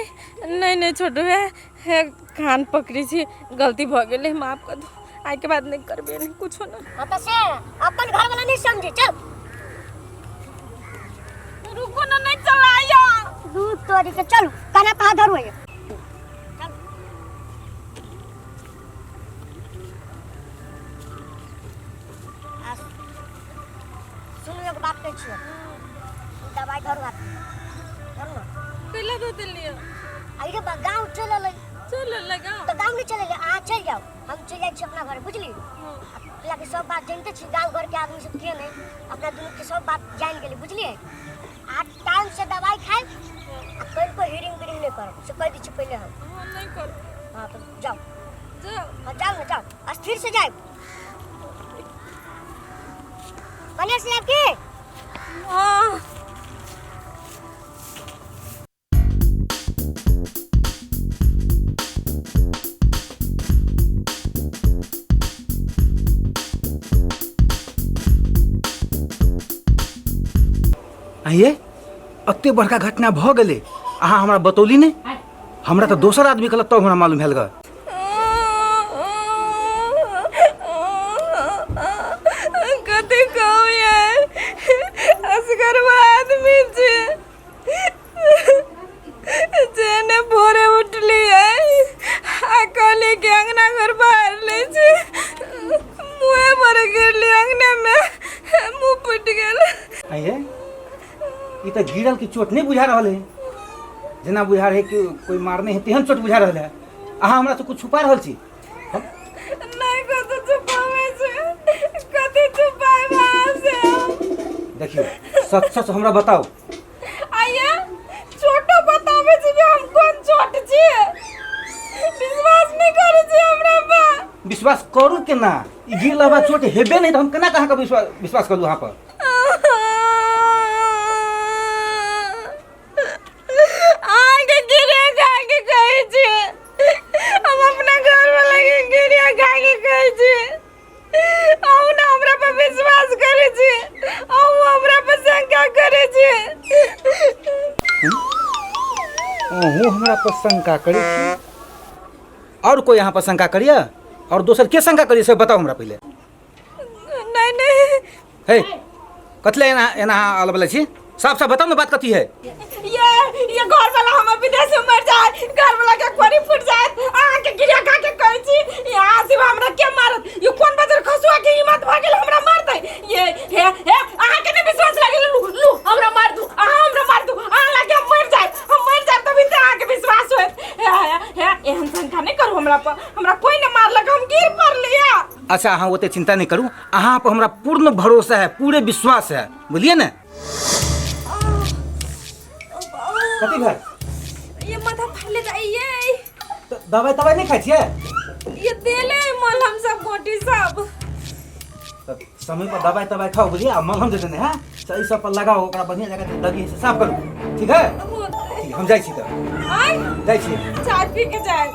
Speaker 1: नहीं नहीं छोटू है, हे कान पकड़ी छी, गलती भऽ गेलै, माफ कर दो, आइ के बाद नहीं करबे नहीं कुछो ना।
Speaker 7: हाँ तो से अपन घर वाला नहीं समझे, चल
Speaker 1: रुको ना नहीं चलाया
Speaker 7: दूध तोड़ी के चलू काना कहाँ धरू है। सुनू एगो बात कहै छियौ, ई दवाइ धरू हाथ में, धरू ना।
Speaker 1: कैला दऽ देलियै?
Speaker 7: अरे बा गाँव चल अलै।
Speaker 1: चल अलै गाँव?
Speaker 7: तऽ गाँव नहि चल अलै, अहाँ चलि जाउ, हम चलि जाइ छी अपना घर, बुझली? कियाकि सब बात जानिते छी गाँव घरके आदमी सब के नहि, अपना दुनूके सब बात जानि गेलै, बुझलियै? आ टाइम से दवाइ खाइ आ कनिको हिरिंग बिरिंग नहि करब, से कहि दै छी पहिले हम।
Speaker 1: हाँ नहीं करब।
Speaker 7: हाँ तऽ जाउ।
Speaker 1: जाउ।
Speaker 7: हाँ जाउ ने जाउ, स्थिर से जाउ। कने से की?
Speaker 1: हाँ।
Speaker 5: आइए एते बड़का घटना भऽ गेलै, अहाँ हमरा बतौली नहि? हमरा तऽ दोसर आदमी कहलक तब हमरा मालूम भेल ग।
Speaker 1: कथी कहू ये, असगरवा आदमी छी जेने भोरे उठलियै आ कहलियै कि अंगना घर बाहर लै छी, मुँहे पर गिरली अंगने में, मुँह फुटि गेल।
Speaker 5: आइए ई तऽ गिरल के चोट नहीं बुझा रहल है, जेना बुझा रहे कि कोई मारने है तेहन चोट बुझा रहल है। अहाँ हमरा से कुछ छुपा रहल छी? हम
Speaker 1: नहीं कतौ छुपाबै छै, कथी छुपाएब अहाँ से हम?
Speaker 5: देखियौ सच सच हमरा बताउ।
Speaker 1: आइए छोटो बताबै छी कि हम कोन छोट छी, विश्वास नहीं करै छी हमरा पर?
Speaker 5: विश्वास करू केना? ई गिरल बा चोट हेबे नहीं तऽ हम केना अहाँके विश्वास करू अहाँ पर?
Speaker 1: अहाँके गिरिया खा के कहै छी, हम अपना घर वाला के गिरिया खा के कहै छी, अहूँ ने हमरा पर विश्वास करै छी, अहूँ हमरा पर शंका करै छी।
Speaker 5: अहूँ हमरा पर शंका करै छी? और कोई यहाँ पर शंका करिए? और दोसर के शंका करिए से बताउ हमरा पहिले।
Speaker 1: नहीं नहीं।
Speaker 5: हे कथी एना एना अलबले छी? साफ साफ बताउ ने बात कथी है।
Speaker 1: ये घर वाला हमर विदेश में मर जाए, घर वाला के कोरी फूट जाए, अहाँ के गिरिया खा के कहै छी, यहाँ सिवा हमरा के मारत? ये कोन बजर खसुआ के हिम्मत भ गेल हमरा मारतै? ये हे हे अहाँ के नहीं विश्वास लागल, लू लू हमरा मार दू, अहाँ हमरा मार दू, अहाँ लागे हम मर जाए, हम मर जाए तभी ते अहाँ के विश्वास होयत। हे हे हे एहन शंका नहीं करू हमरा पर, हमरा कोई नहीं मारलक, हम गिर पड़लिया।
Speaker 5: अच्छा अहाँ ओते चिंता नहीं करू, अहाँ पर हमरा पूर्ण भरोसा है, पूरे विश्वास है, बुझलिए ने? कथी भेल?
Speaker 1: ये माथा फैले जाइए।
Speaker 5: तऽ दवाइ तवाइ नहि खाइ छियै?
Speaker 1: ये देले मलहम सब गोटी सब।
Speaker 5: तऽ समय पर दवाइ तवाइ खाउ, बुझलिए? आ मलहम जे देने है से एहि सब पर लगाउ, ओकरा बढ़िया जगह से दगी से साफ करू, ठीक है? ठीक, हम जाइ छी तऽ।
Speaker 1: आय
Speaker 5: जाइ छी।
Speaker 1: चाय पी के जाए।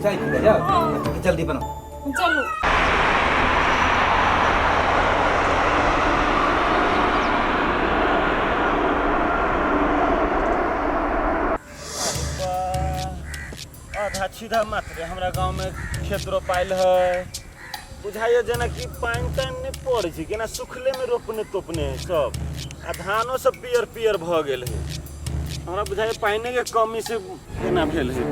Speaker 5: चाय पी के जाउ।
Speaker 1: हाँ।
Speaker 5: जल्दी बनाउ।
Speaker 1: चलू।
Speaker 2: आधा छीधा मात्र हमरा गाँव में खेत रोपायल है, बुझाइए जेनाकि पानि तानि नहि पड़ै छै, केना सुखले में रोपने तोपने है सब, आ धानो सब पियर पियर भऽ गेल है। हमरा बुझाइए पानिके कमी से एना भेल है।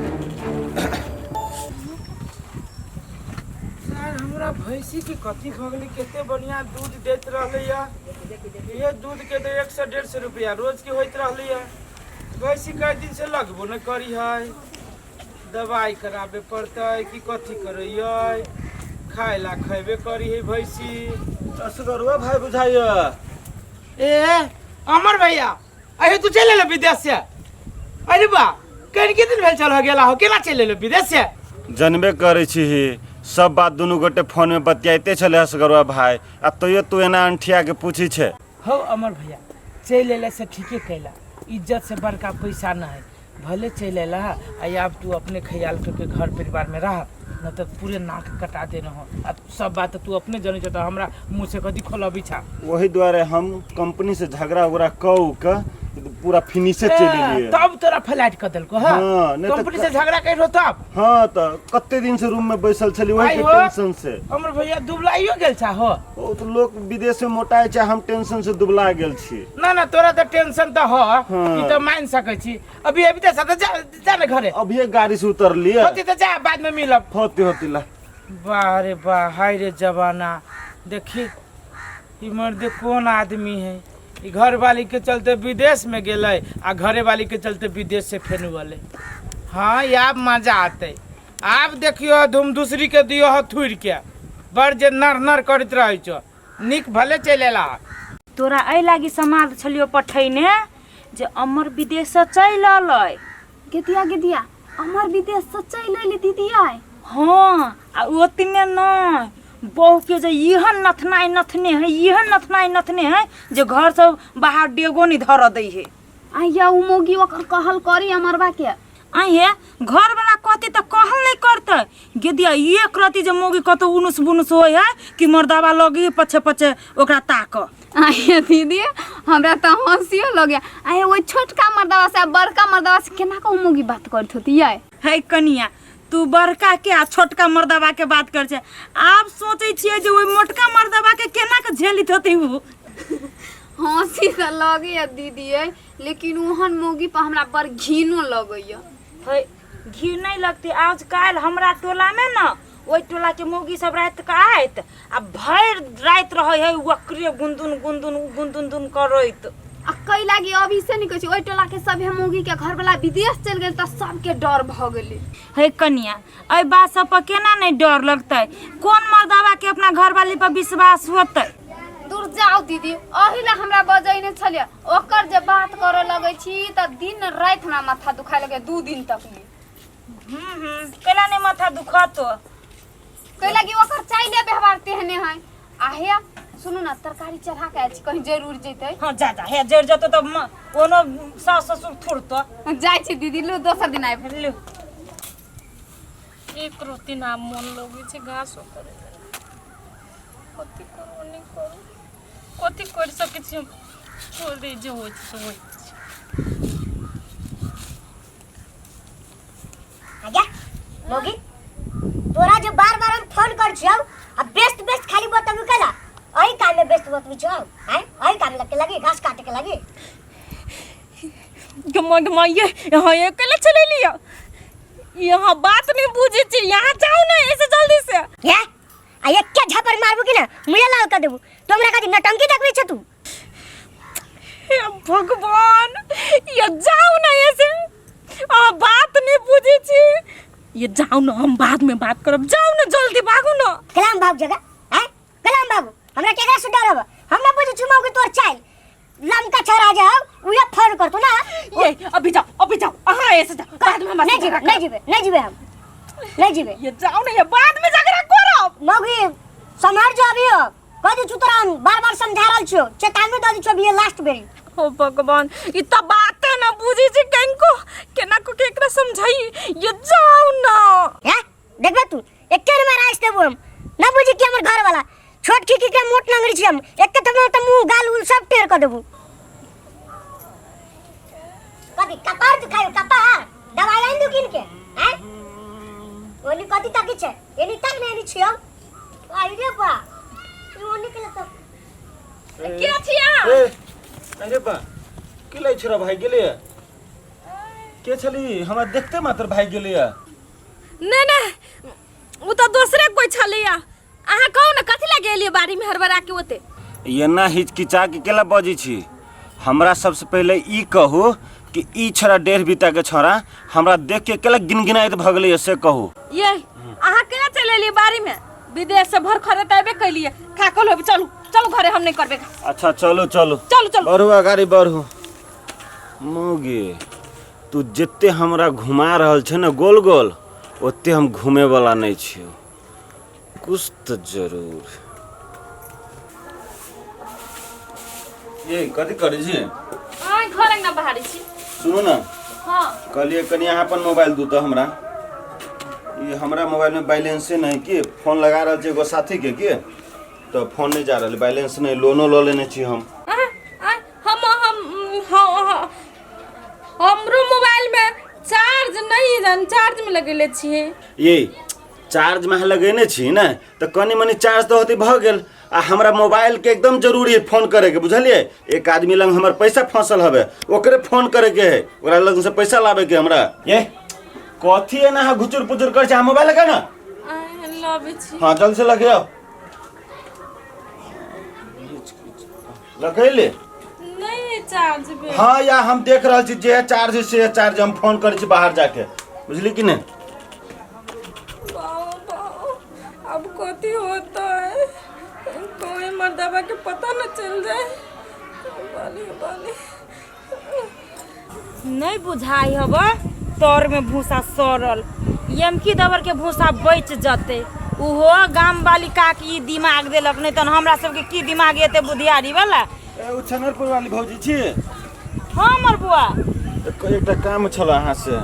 Speaker 3: सर हमरा भैंसी के कथी भऽ गेलै? कते बढ़िया दूध दैत रहलै या, ये दूध के तऽ 100 150 रुपया रोज के होइत रहलै या। भैंसी कई दिन से लगबो नहि करी है, दवाई कराबे पड़तै कि कथी करैयै? खाय ला खैबे करी है भैंसी।
Speaker 2: असगरुआ भाई बुझाइए।
Speaker 3: ए अमर भैया, अरे तू चलि एलो विदेश से? अरे बा, कनि के दिन भेल चल हो गेला हो, केना चलि एलो विदेश से?
Speaker 2: जनबे करै छी, सब बात दुनू गोटे फोन में बतियाइते छलै असगरुआ भाई, आ तैयो तू एना अंठिया के पूछी छे।
Speaker 3: हौ अमर भैया, चलि अयला से ठीके कैला, इज्जत से बड़का पैसा न है। भले चलि अयला आ आब तू अपने ख्याल करके घर परिवार में रह, न तऽ पूरे नाक कटा देने हो। आ सब बात तू अपने जनै छ तऽ हमरा मुँह से कथी खोलबी छा?
Speaker 2: वही दुआरे हम कंपनी से झगड़ा उगड़ा कऽ के पूरा फिनिशे चलि एलियै।
Speaker 3: तब तोरा फ्लाइट कऽ देलको? हाँ।
Speaker 2: हाँ, नहि तऽ
Speaker 3: कंपनी से झगड़ा कर तब।
Speaker 2: हाँ, तऽ कते दिन से रूम में बैसल छली वही के
Speaker 3: आइ हो।
Speaker 2: टेंशन से।
Speaker 3: अमर भैया दुबलाइयो गेल छा हो।
Speaker 2: ओ तऽ लोक विदेश में मोटाइ छै, हम टेंशन से दुबला गेल छी।
Speaker 3: ना ना, तोरा तऽ टेंशन तऽ हो।
Speaker 2: हाँ।
Speaker 3: ई तऽ मान सकै छी। अभी अभी तऽ साथ जा, जा ने घरे।
Speaker 2: अभिये गाड़ी से उतरलियै।
Speaker 3: होती तऽ जा, बाद में मिलब।
Speaker 2: होती होती ला।
Speaker 3: वाह रे वाह, हाय रे जमाना। देखी ई मर्द कौन आदमी है, ई घर वाली के चलते विदेश में गेलै आ घरे वाली के चलते विदेश से फेर अलै। हाँ, आब मजा आते। आब देखियो धूम दूसरी के दियो हो थुरि के, बड़ जे नर नर करैत रहै छौ। नीक भले चलि एला।
Speaker 4: तोरा एहि लागी समाद छलियो पठैने जे अमर विदेशसँ चलि अलै।
Speaker 6: गेदिया गेदिया, अमर विदेश से चलि अयली दीदी आइ?
Speaker 4: हाँ, आ ओतने नहि, बहुके जे एहन नथनाइ नथने है, एहन नथनाइ नथने है जे घर से बाहर डेगो नहि धरऽ दै है।
Speaker 6: आइया उ मौगी ओकर कहल करी अमरबा के?
Speaker 4: आई हे, घर वाला कहते तऽ कहल नहि करतै। गेदिया, एक रति जे मौगी कतौ उनुस बुनुस होइ है कि मर्दाबा लगी पछे पछे ओकरा ताक।
Speaker 6: आइया दीदी, हमरा तऽ हंसियो लगे। आइया, ओहि छोटका मर्दवा से आ बड़का मर्दवा से केना कऽ उ मौगी बात करैत होती यै?
Speaker 4: है कनिया, तू बड़का के आ छोटका मर्दबा के बात कर छै, आब सोचै छियै जे ओहि मोटका मर्दबा के केना के झेलित होतै उ।
Speaker 6: हंसी तऽ लगैया दीदी यै, लेकिन ओहन मौगी पर हमरा बड़ घिनो लगैया।
Speaker 4: है, घी नहि लगतै? आज काल्हि हमरा टोला में न ओहि टोला के मौगी सब राति के आयत आ भरि राति रहै है ओकरे गुंदुन गुंदुन गुंदुन दुन करैत।
Speaker 6: आ कै लागी अभी से नहीं कहै छी, ओहि टोला के सभे मौगी के घरवाला विदेश चलि गेल तऽ सबके डर भऽ गेलै।
Speaker 4: है कनिया, एहि बात सब पर केना नहि डर लगतै? कोन मर्दाबा के अपना घरवाली पर विश्वास होतै?
Speaker 6: दूर जाउ दीदी, अही ला हमरा बजैने छलियै। ओकर जे बात करऽ लगै छी तऽ दिन राति हमरा माथा दुखाय लगैया 2 दिन तक ले।
Speaker 4: हम्म, कैला नहि माथा दुखतो?
Speaker 6: कै लागी ओकर चाइले व्यवहार तेहने है। आ हे सुनू ना, तरकारी चढ़ा के आयल छी, कहीं जरूर जेतै।
Speaker 4: हाँ, जा जा, हे जरि जेतौ तऽ कोनो सास ससुर थुरतो।
Speaker 6: जाइ छी दीदी, लू दोसर दिन आबि।
Speaker 4: लू।
Speaker 1: एक रोटी ना मन लगै छै घासो करे। कथी करू नहि करू, कथी कर सकै छी हम? छोड़ दे, जे होइ छै से होइ छै।
Speaker 7: आजा मौगी, तोरा जो बार बार हम फोन कर छियौ आ व्यस्त व्यस्त खाली बतबू केला? अही काम में व्यस्त बतबू छौ? आय अही काम लगे लगी, घास काटे के लगी।
Speaker 1: गमा गमा, ये यहाँ अकेले चले लिया, यहाँ बात नहीं बुझे छी, यहाँ जाओ ना ऐसे जल्दी से।
Speaker 7: ये आ एक झापर मारबू कि ना मुझे लाल कर देबू। तो हमरा कथी नटंकी देखबे छ तू?
Speaker 1: हे भगवान, ये जाओ ना ऐसे, आ बात नहीं बुझे छी। ये जाओ न हम बाद में बात करब जाओ न जल्दी भागू न
Speaker 7: कलाम भाग जगह हैं कलाम बाबू हमरा केकरा से डरब हम ना बुझे चुमाओ के तोर चाल लमका छरा जाओ उहे फोन कर तू ना
Speaker 1: ये अभी जाओ अभी जाओ अहाँ ऐसे जाओ बाद में हमरा
Speaker 7: नहीं
Speaker 1: से
Speaker 7: जीबे
Speaker 1: झगड़ा
Speaker 7: नहीं जीबे नहीं जीबे हम नहीं जीबे
Speaker 1: करब। ये जाओ ना ये बाद में झगड़ा करब
Speaker 7: मौगी सम्हार जो अभी हो कह दी तोरा हम बार बार समझा रहल छियो चेतावनी दऽ दी छियो अभी ये लास्ट बेरी
Speaker 1: ओ भगवान ई त बाते ना बुझी छी केनको केना को के एकरा समझाई ये जाओ ना
Speaker 7: हैं देखबे तू एके में राइस देबो हम ना बुझी कि हमर घर वाला छोट खिकी के मोट नंगरी छी हम एके थम त मुंह गाल उल सब टेर कर देबो कथी कपार दुखायो कपार दवाई आइन दू किन के हैं ओनी कथी तकी छै एनी तक ने एनी छियो आई रे बा ई ओनी के लत
Speaker 1: के छी अहाँ
Speaker 2: ए अरे बा के लै छोरा भाग गेलै के छली हमरा देखते मात्र भाग गेलै
Speaker 1: नहीं नहीं उ त दोसरे कोई छलैया अहाँ कहू ने कथी लए गेलियै बाड़ी में हड़बड़ा के ओते
Speaker 2: एना हिचकिचा के केला बजै छी हमरा सबसे पहिले ई कहू कि ई छोरा डेढ़ बीता के छोरा हमरा देख के केला गिनगिनाइत भऽ गेलै से कहू
Speaker 1: ये अहाँ केना चलि एलियै बाड़ी में विदेश से भर खरे तऽ अयबे कैलियै थाकल होबे चलू चलू घरे हम नहीं करबे
Speaker 2: अच्छा चलू चलू
Speaker 1: चलू चलू
Speaker 2: बढ़ू अगाड़ी बढ़ू मौगी तू जते हमरा घुमा रहल छै ने गोल गोल ओते हम घूमे वाला नहीं छियो कुछ तऽ जरूर ये कथी करै छी
Speaker 1: अहाँ घर अंगना बहारै छी
Speaker 2: सुनू ने
Speaker 1: हाँ
Speaker 2: कहलियै कनि अहाँ अपन मोबाइल दू तऽ हमरा ई हमरा मोबाइलमे बैलेंसे नहि की फोन लगा रहल छी एगो साथीके की तऽ फोन नहि जा रहल बैलेंस नहि लोनो लऽ लेने छी हम
Speaker 1: आँय, आँय, हम हाँ हाँ हमरो मोबाइल में चार्ज नहीं जन चार्ज में लगेले छियै
Speaker 2: ये चार्ज में अहाँ लगेने छी ने तऽ कनि मनि चार्ज तऽ होते भऽ गेल आ हमरा मोबाइल के एकदम जरूरी है फोन करे के बुझलियै एक आदमी लग हमर पैसा फंसल हवे ओकरे फोन करे के है ओकरा लग से पैसा लाबे के हमरा ये कथी है ना अहाँ घुचुर पुचुर कर छी अहाँ मोबाइल लगा ना
Speaker 1: आँय, लबै छी
Speaker 2: हाँ जल्द से लगे आओ लगैले
Speaker 1: नहीं चार्ज भेल
Speaker 2: हाँ या हम देख रहल छी जे चार्ज है से चार्ज हम फोन करै छी बाहर जाके बुझली कि नहि
Speaker 1: बाओ बाओ अब कथी होता है कोई मर्दबा के पता न चल जाए बाली बाली
Speaker 4: नहीं बुझाई हब तर में भूसा सड़ल यमकी दबर के भूसा बच जते उहो गाम वाली काकी ई दिमाग देलक नहीं तहन हमरा सबके की दिमाग एते बुधियारी वाला
Speaker 2: ए ओ छनरपुर वाली भौजी छी
Speaker 4: हाँ हमर बुआ
Speaker 2: एकटा काम छल अहाँ से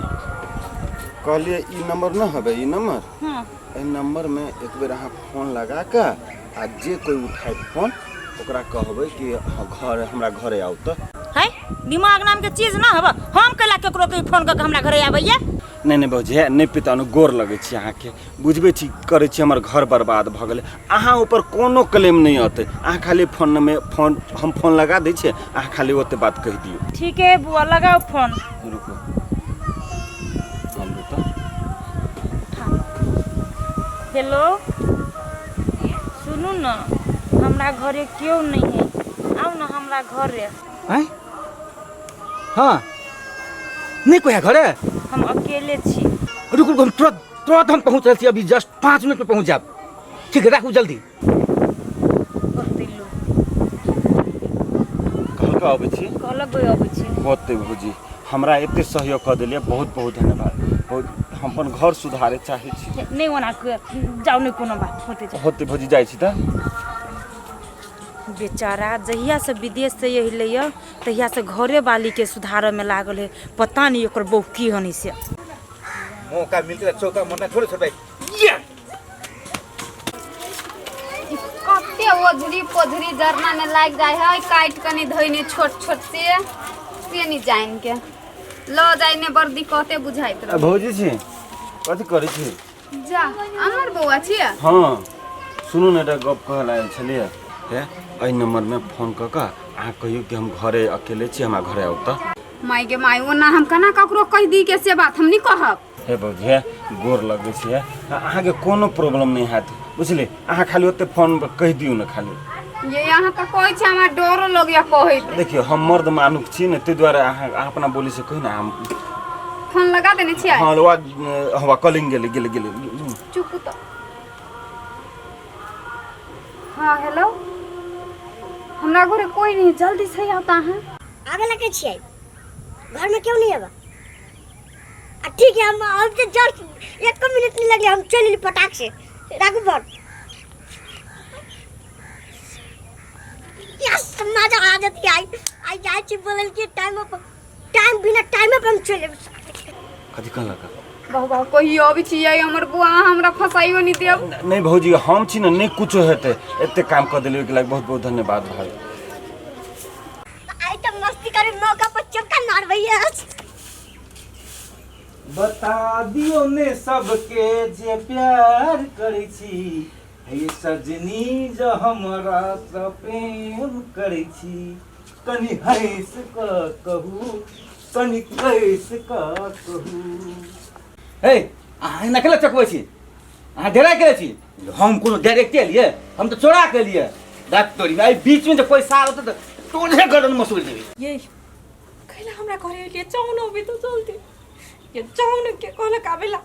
Speaker 2: कहलियै ई नंबर न हबे ई नंबर
Speaker 4: हाँ
Speaker 2: एहि नंबरमे एक बेर अहाँ फोन लगा कऽ आ जे कोइ उठायत फोन ओकरा कहबै कि घर हमरा घरे आउ तऽ
Speaker 4: है दिमाग नाम के चीज ना हब हम कैला केकरो के फोन करके हमरा घरे आबैया
Speaker 2: नहि नहि भौजी हे नहि पितानु गोर लगै छी अहाँके बुझबै छी करै छी हमर घर बर्बाद भऽ गेलै अहाँ ऊपर कोनो क्लेम नहि अतै अहाँ खाली फोनमे फोन हम फोन लगा दै छियै अहाँ खाली ओते बात कहि दियौ
Speaker 4: ठीक है बुआ लगाओ फोन
Speaker 2: रुकू हम रुकू
Speaker 4: हेलो सुनू न हमरा घरे केओ नहीं है आउ न हमरा घरे
Speaker 5: आँय हाँ नहीं कोई है घरे
Speaker 4: हम अकेले छी
Speaker 5: रुक रुक हम तुरंत तुरंत हम पहुँच रहल छी अभी जस्ट 5 मिनट में पहुँच जाब ठीक है राखू जल्दी
Speaker 4: ओतै लोग
Speaker 2: कहलका अबै छी
Speaker 4: कहलक गई अबै छी
Speaker 2: होतै भौजी हमरा एते सहयोग कऽ देलियै बहुत बहुत धन्यवाद बहुत हम अपन घर सुधारे चाहै छी
Speaker 4: नहि ओना जाउ नहि कोनो बात होतै जाउ
Speaker 2: होतै भौजी जाइ छी तऽ
Speaker 4: बेचारा जहियासँ विदेशसँ अयलैए तहियासँ घरे वालीके सुधारऽमे लागल है पता नहीं ओकर बहू की हनी से
Speaker 5: मौका मिलते चौका मरना थोड़े छोड़बै
Speaker 6: कते ओझरी पोझरी जरना ने लागि जाइ है काटि कनि धोइने छोट छोट से नहि जानि के लऽ जाइ ने बड़ दिक्कते बुझाइत रह
Speaker 2: भौजी छी कथी करै छी
Speaker 6: जा अमर बौआ छियै
Speaker 2: हँ सुनू ने एकटा गप कहऽ आयल छलियै हे एहि नम्बरमे फोन कऽ कऽ अहाँ कहियौ कि हम घरे अकेले छी हमरा घरे आउ तऽ
Speaker 6: माय गे माय ओना हम केना ककरो कहि दी के से बात हम नहि कहब
Speaker 2: हे भौजी हे गोर लगै छी हे अहाँके कोनो प्रॉब्लम नहि हैत बुझलियै अहाँ खाली ओते फोन पर कहि दियौ ने खाली
Speaker 6: ये यहाँ तऽ कहै छै हमरा डरो लगैया कहैत
Speaker 2: देखियौ हम मर्द मानुख छी ने ताहि दुआरे अहाँ अहाँ अपना बोलीसँ कही ने हम
Speaker 6: फोन लगा देने छियै।
Speaker 2: हाँ वा हवा कॉलिंग गेलै गेलै गेलै।
Speaker 6: चुप तऽ। हाँ हेलो, हमरा घरे कोई नहीं, जल्दी से आओ तऽ अहाँ।
Speaker 7: आबे लगे छियै, घर में क्यों नहीं आबा? आ ठीक है, हम तो जस्ट एक मिनट नहीं लगे, हम चल एली फटाक से। राखू फोन। यस, मजा आ जती। आई आई जाय छी बोलल के टाइम पर, टाइम बिना टाइम पर हम चल एबै।
Speaker 2: कथी कहलक?
Speaker 6: बहु बहु कहियो अबै छियै हमर बुआ, अहाँ हमरा फसाइयो नहीं देब।
Speaker 2: नहीं भौजी, हम छी ने, नहीं कुछो हेतै। एते काम कऽ देलियै, ओहिके लागि बहुत बहुत धन्यवाद भाई।
Speaker 7: आई तो मस्ती करे मौका पर चक्का मार भैया।
Speaker 5: बता दियो ने सबके जे प्यार करै छी, हे सजनी जो हमरा से प्रेम करै छी, कनि हँस कऽ कहू, कनि कैस कऽ कहू। हे अहाँ एना केला चकबै छी? अहाँ डेरा केले छी? हम कोनो डायरेक्टे एलियै? हम तऽ चोरा के एलियै। डॉक्टरी एहि बीचमे जे पैसा आबत तऽ तोरे गर्दन मसूर देबै।
Speaker 1: ये कैला हमरा घरे एलियै? चाउन भी तो चलते ये चाउन के कहलक आबेला।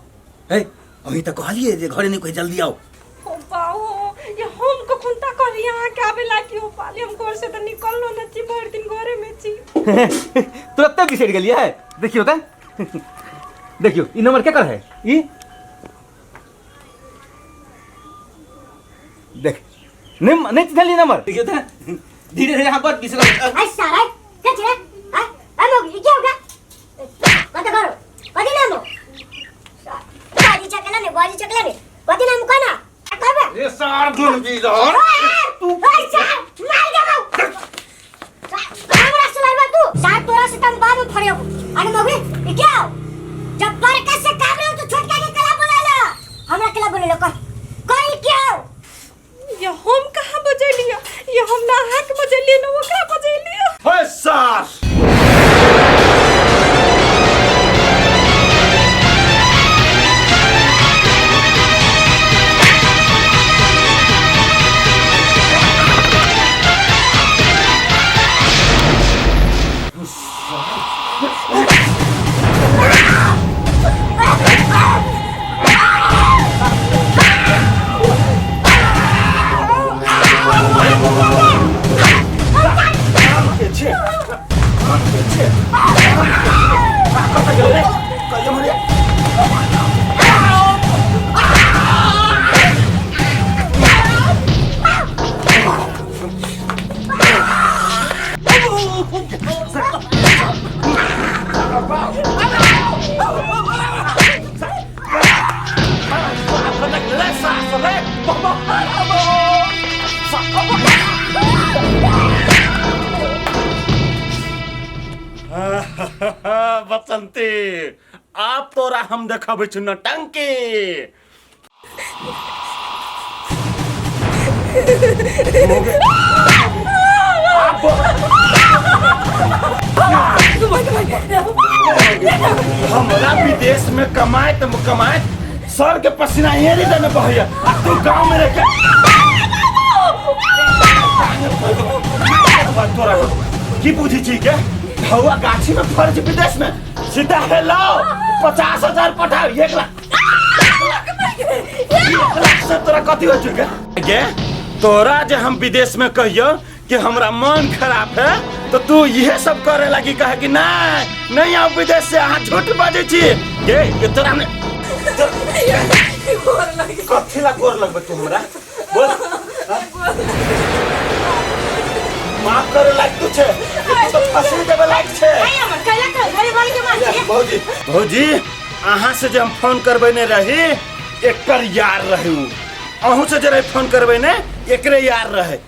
Speaker 5: हे अहीं तऽ कहलियै जे घरे नहि कोइ, जल्दी आउ।
Speaker 1: ओ बाओ, ये हम कखन ता कहली अहाँ के आबेला कि ओ पाली? हम घर से तऽ निकललो न छी, भरि दिन घरे में छी।
Speaker 5: तुरंते बिसरि गेलियै। देखियौ तऽ, देखियौ ई नंबर केकर है? ई देख, नहीं नहीं चिन्हलियै नंबर? देखियौ तऽ, धीरे धीरे अहाँ बड बिसरल।
Speaker 7: आई सारा क्या छे? आ आ मोगी क्या होगा? कत करो, कथी नाम हो? बाजी चकला ने, बाजी चकला ने, कथी नाम कोना कहबे?
Speaker 5: रे सार धुन बिजर
Speaker 7: तू आई सार मार देबौ हमरा सुलाइबा तू सार, तोरा से तम बाद में फड़ियो। अरे मोगी, ई क्या हो? जब बड़का से काम रहो तो छोटका के कला बोला ला, हमरा कला बोले लो। कह कह, ई क्या हो?
Speaker 1: ये हम कहाँ बजेलियै? ये हम ना अहाँ के बजेलियै ना ओकरा बजेलियै।
Speaker 2: हे सार, के छे के छे कतऽ गेलै रे? कहियो मरिया। बसंती, आब तोरा हम देखबै छी नौटंकी। हमरा विदेश में कमाए त कमाए सर के पसीना एरी देने बहैया, आ तू गांव में रह के तोरा की बुझी छी के हवा गाछी में फर्ज? विदेश में सीधा हेलो 50,000 पठाओ, 1 लाख, 1 लाख से तोरा कथी हो चुके गे? तोरा जे हम विदेश में कहियो कि हमरा मन खराब है तो तू इहे सब करे लगी, कहे कि नहीं नहीं आओ विदेश से, अहाँ झूठ बाजै छी। गे ये तोरा ने कथी ला गोर लगबे तू हमरा? बोल हाँ? माफ करे लायक तू छे? तू तो फंसी देबे लायक छे। भौजी, भौजी, अहाँ से जे हम फोन करबेने रही, एकर यार रहे उ। अहूँ से जे रही फोन करबेने, एकरे यार रहे।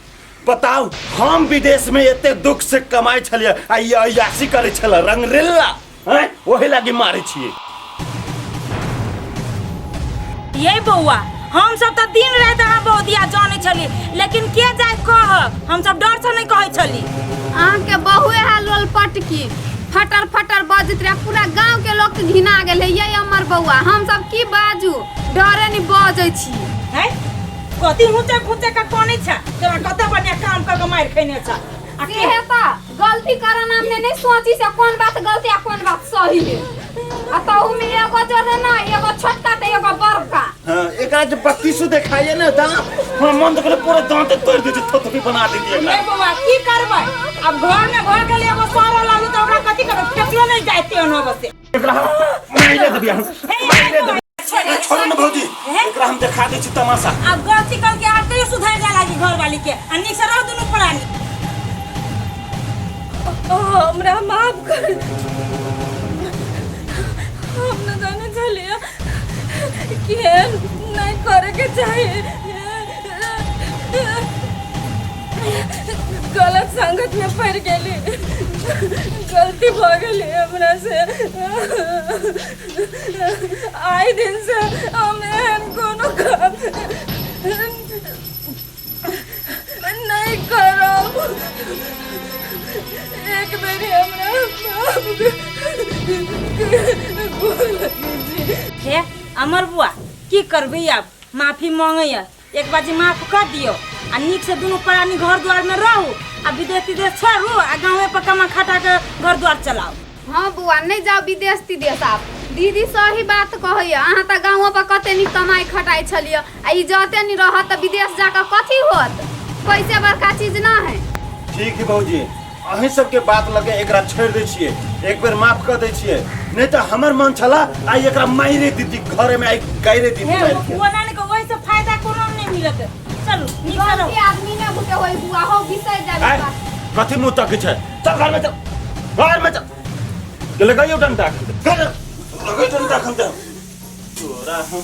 Speaker 2: बताउ, हम विदेश में एते दुख से कमाइ छलियै आ ई अय्यासी करै छलै रंगरेला हैं, ओही लागी मारै छियै।
Speaker 4: ये बौआ, हम सब तऽ दिन राति अहाँ बहुदिया जानै छली, लेकिन के जाय कह, हम सब डर से नहीं कहै छली।
Speaker 6: अहाँके बहुए है लोल पटकी, फटर फटर बजैत रहे, पूरा गांव के लोग के घिना गेल है। ये हमर बौआ, हम सब की बाजू, डरे नहीं बजै छी।
Speaker 4: है कथी हुचे खुचे के कोने छ तोरा? कते बढ़िया काम कर के मारि खैने छ आ
Speaker 6: के हेता गलती करन हमने नहीं सोची से कौन बात गलती आ कौन बात सही है। आ तहू में एगो जो है ना, एगो छोटका तऽ एगो बड़का।
Speaker 2: हाँ, एकरा जे बत्तीसो देखाइए ने दांत, हमरा मन तऽ करे पूरा दांते तोड़ि दै छै, थोथपी बना देती एकरा।
Speaker 4: ए बौआ, की करबै अब? घर में घर के लिए एगो सारा लागू तऽ ओकरा कथी करबै? फेकलो नहि जाइते ओना बसे।
Speaker 2: एकरा मारि देबी हम, मारि देबी। छोड़ो ने भौजी, एकरा हम देखा दै छी तमाशा।
Speaker 4: आब गलती करके आब कहियो सुधरि जाय लागी घर वाली के, आ नीक से रहो दुनू प्राणी।
Speaker 1: हमरा माफ कर, हम न जाने छलियै कि एहन नहि करैके चाही। गलत संगत में पड़ गेली, गलती भऽ गेली हमरा से। आइ दिन से हम एहन कोनो काम नहीं करब। एक बेरी हमरा माफ कर।
Speaker 4: हे अमर बुआ, की करबै आब? माफी मांगैया, एक बाजी माफ कर दियो आ नीक से दुनू प्राणी घर द्वार में रहू आ विदेश तिदेश छोड़ू आ गाँवे पर कमा खटा के घर द्वार चलाओ।
Speaker 6: हाँ बुआ, नहीं जाओ विदेश तिदेश आब। दीदी सही बात कहैया, अहाँ तऽ गाँव पर कते नीक कमाइ खटाइ छलियै, आ ई जते नी रहत तऽ विदेश जाकऽ कथी होत? पैसे बड़का चीज ना है।
Speaker 2: ठीक है भौजी, अहीं सबके बात लगे एकरा छोड़ि दै छियै, एक बेर माफ कर दै छियै। नहीं तऽ हमर मन छला आइ एकरा मारि दीती, घरे में आइ गाइरे दीती
Speaker 4: हे
Speaker 2: मारि के।
Speaker 4: ओना ने ओहि से फायदा कोनो नहीं मिलत। चलू, नीक से रहू।
Speaker 6: गलती आदमी ने बुते होई बुआ, हो बिसरि जाबी
Speaker 2: आइ
Speaker 6: बात।
Speaker 2: कथी मुँह तकै छै? चल घर में, चल घर में चल। के लगाइयो डंडा, घर लगाइयो डंडा खन दे तोरा हम।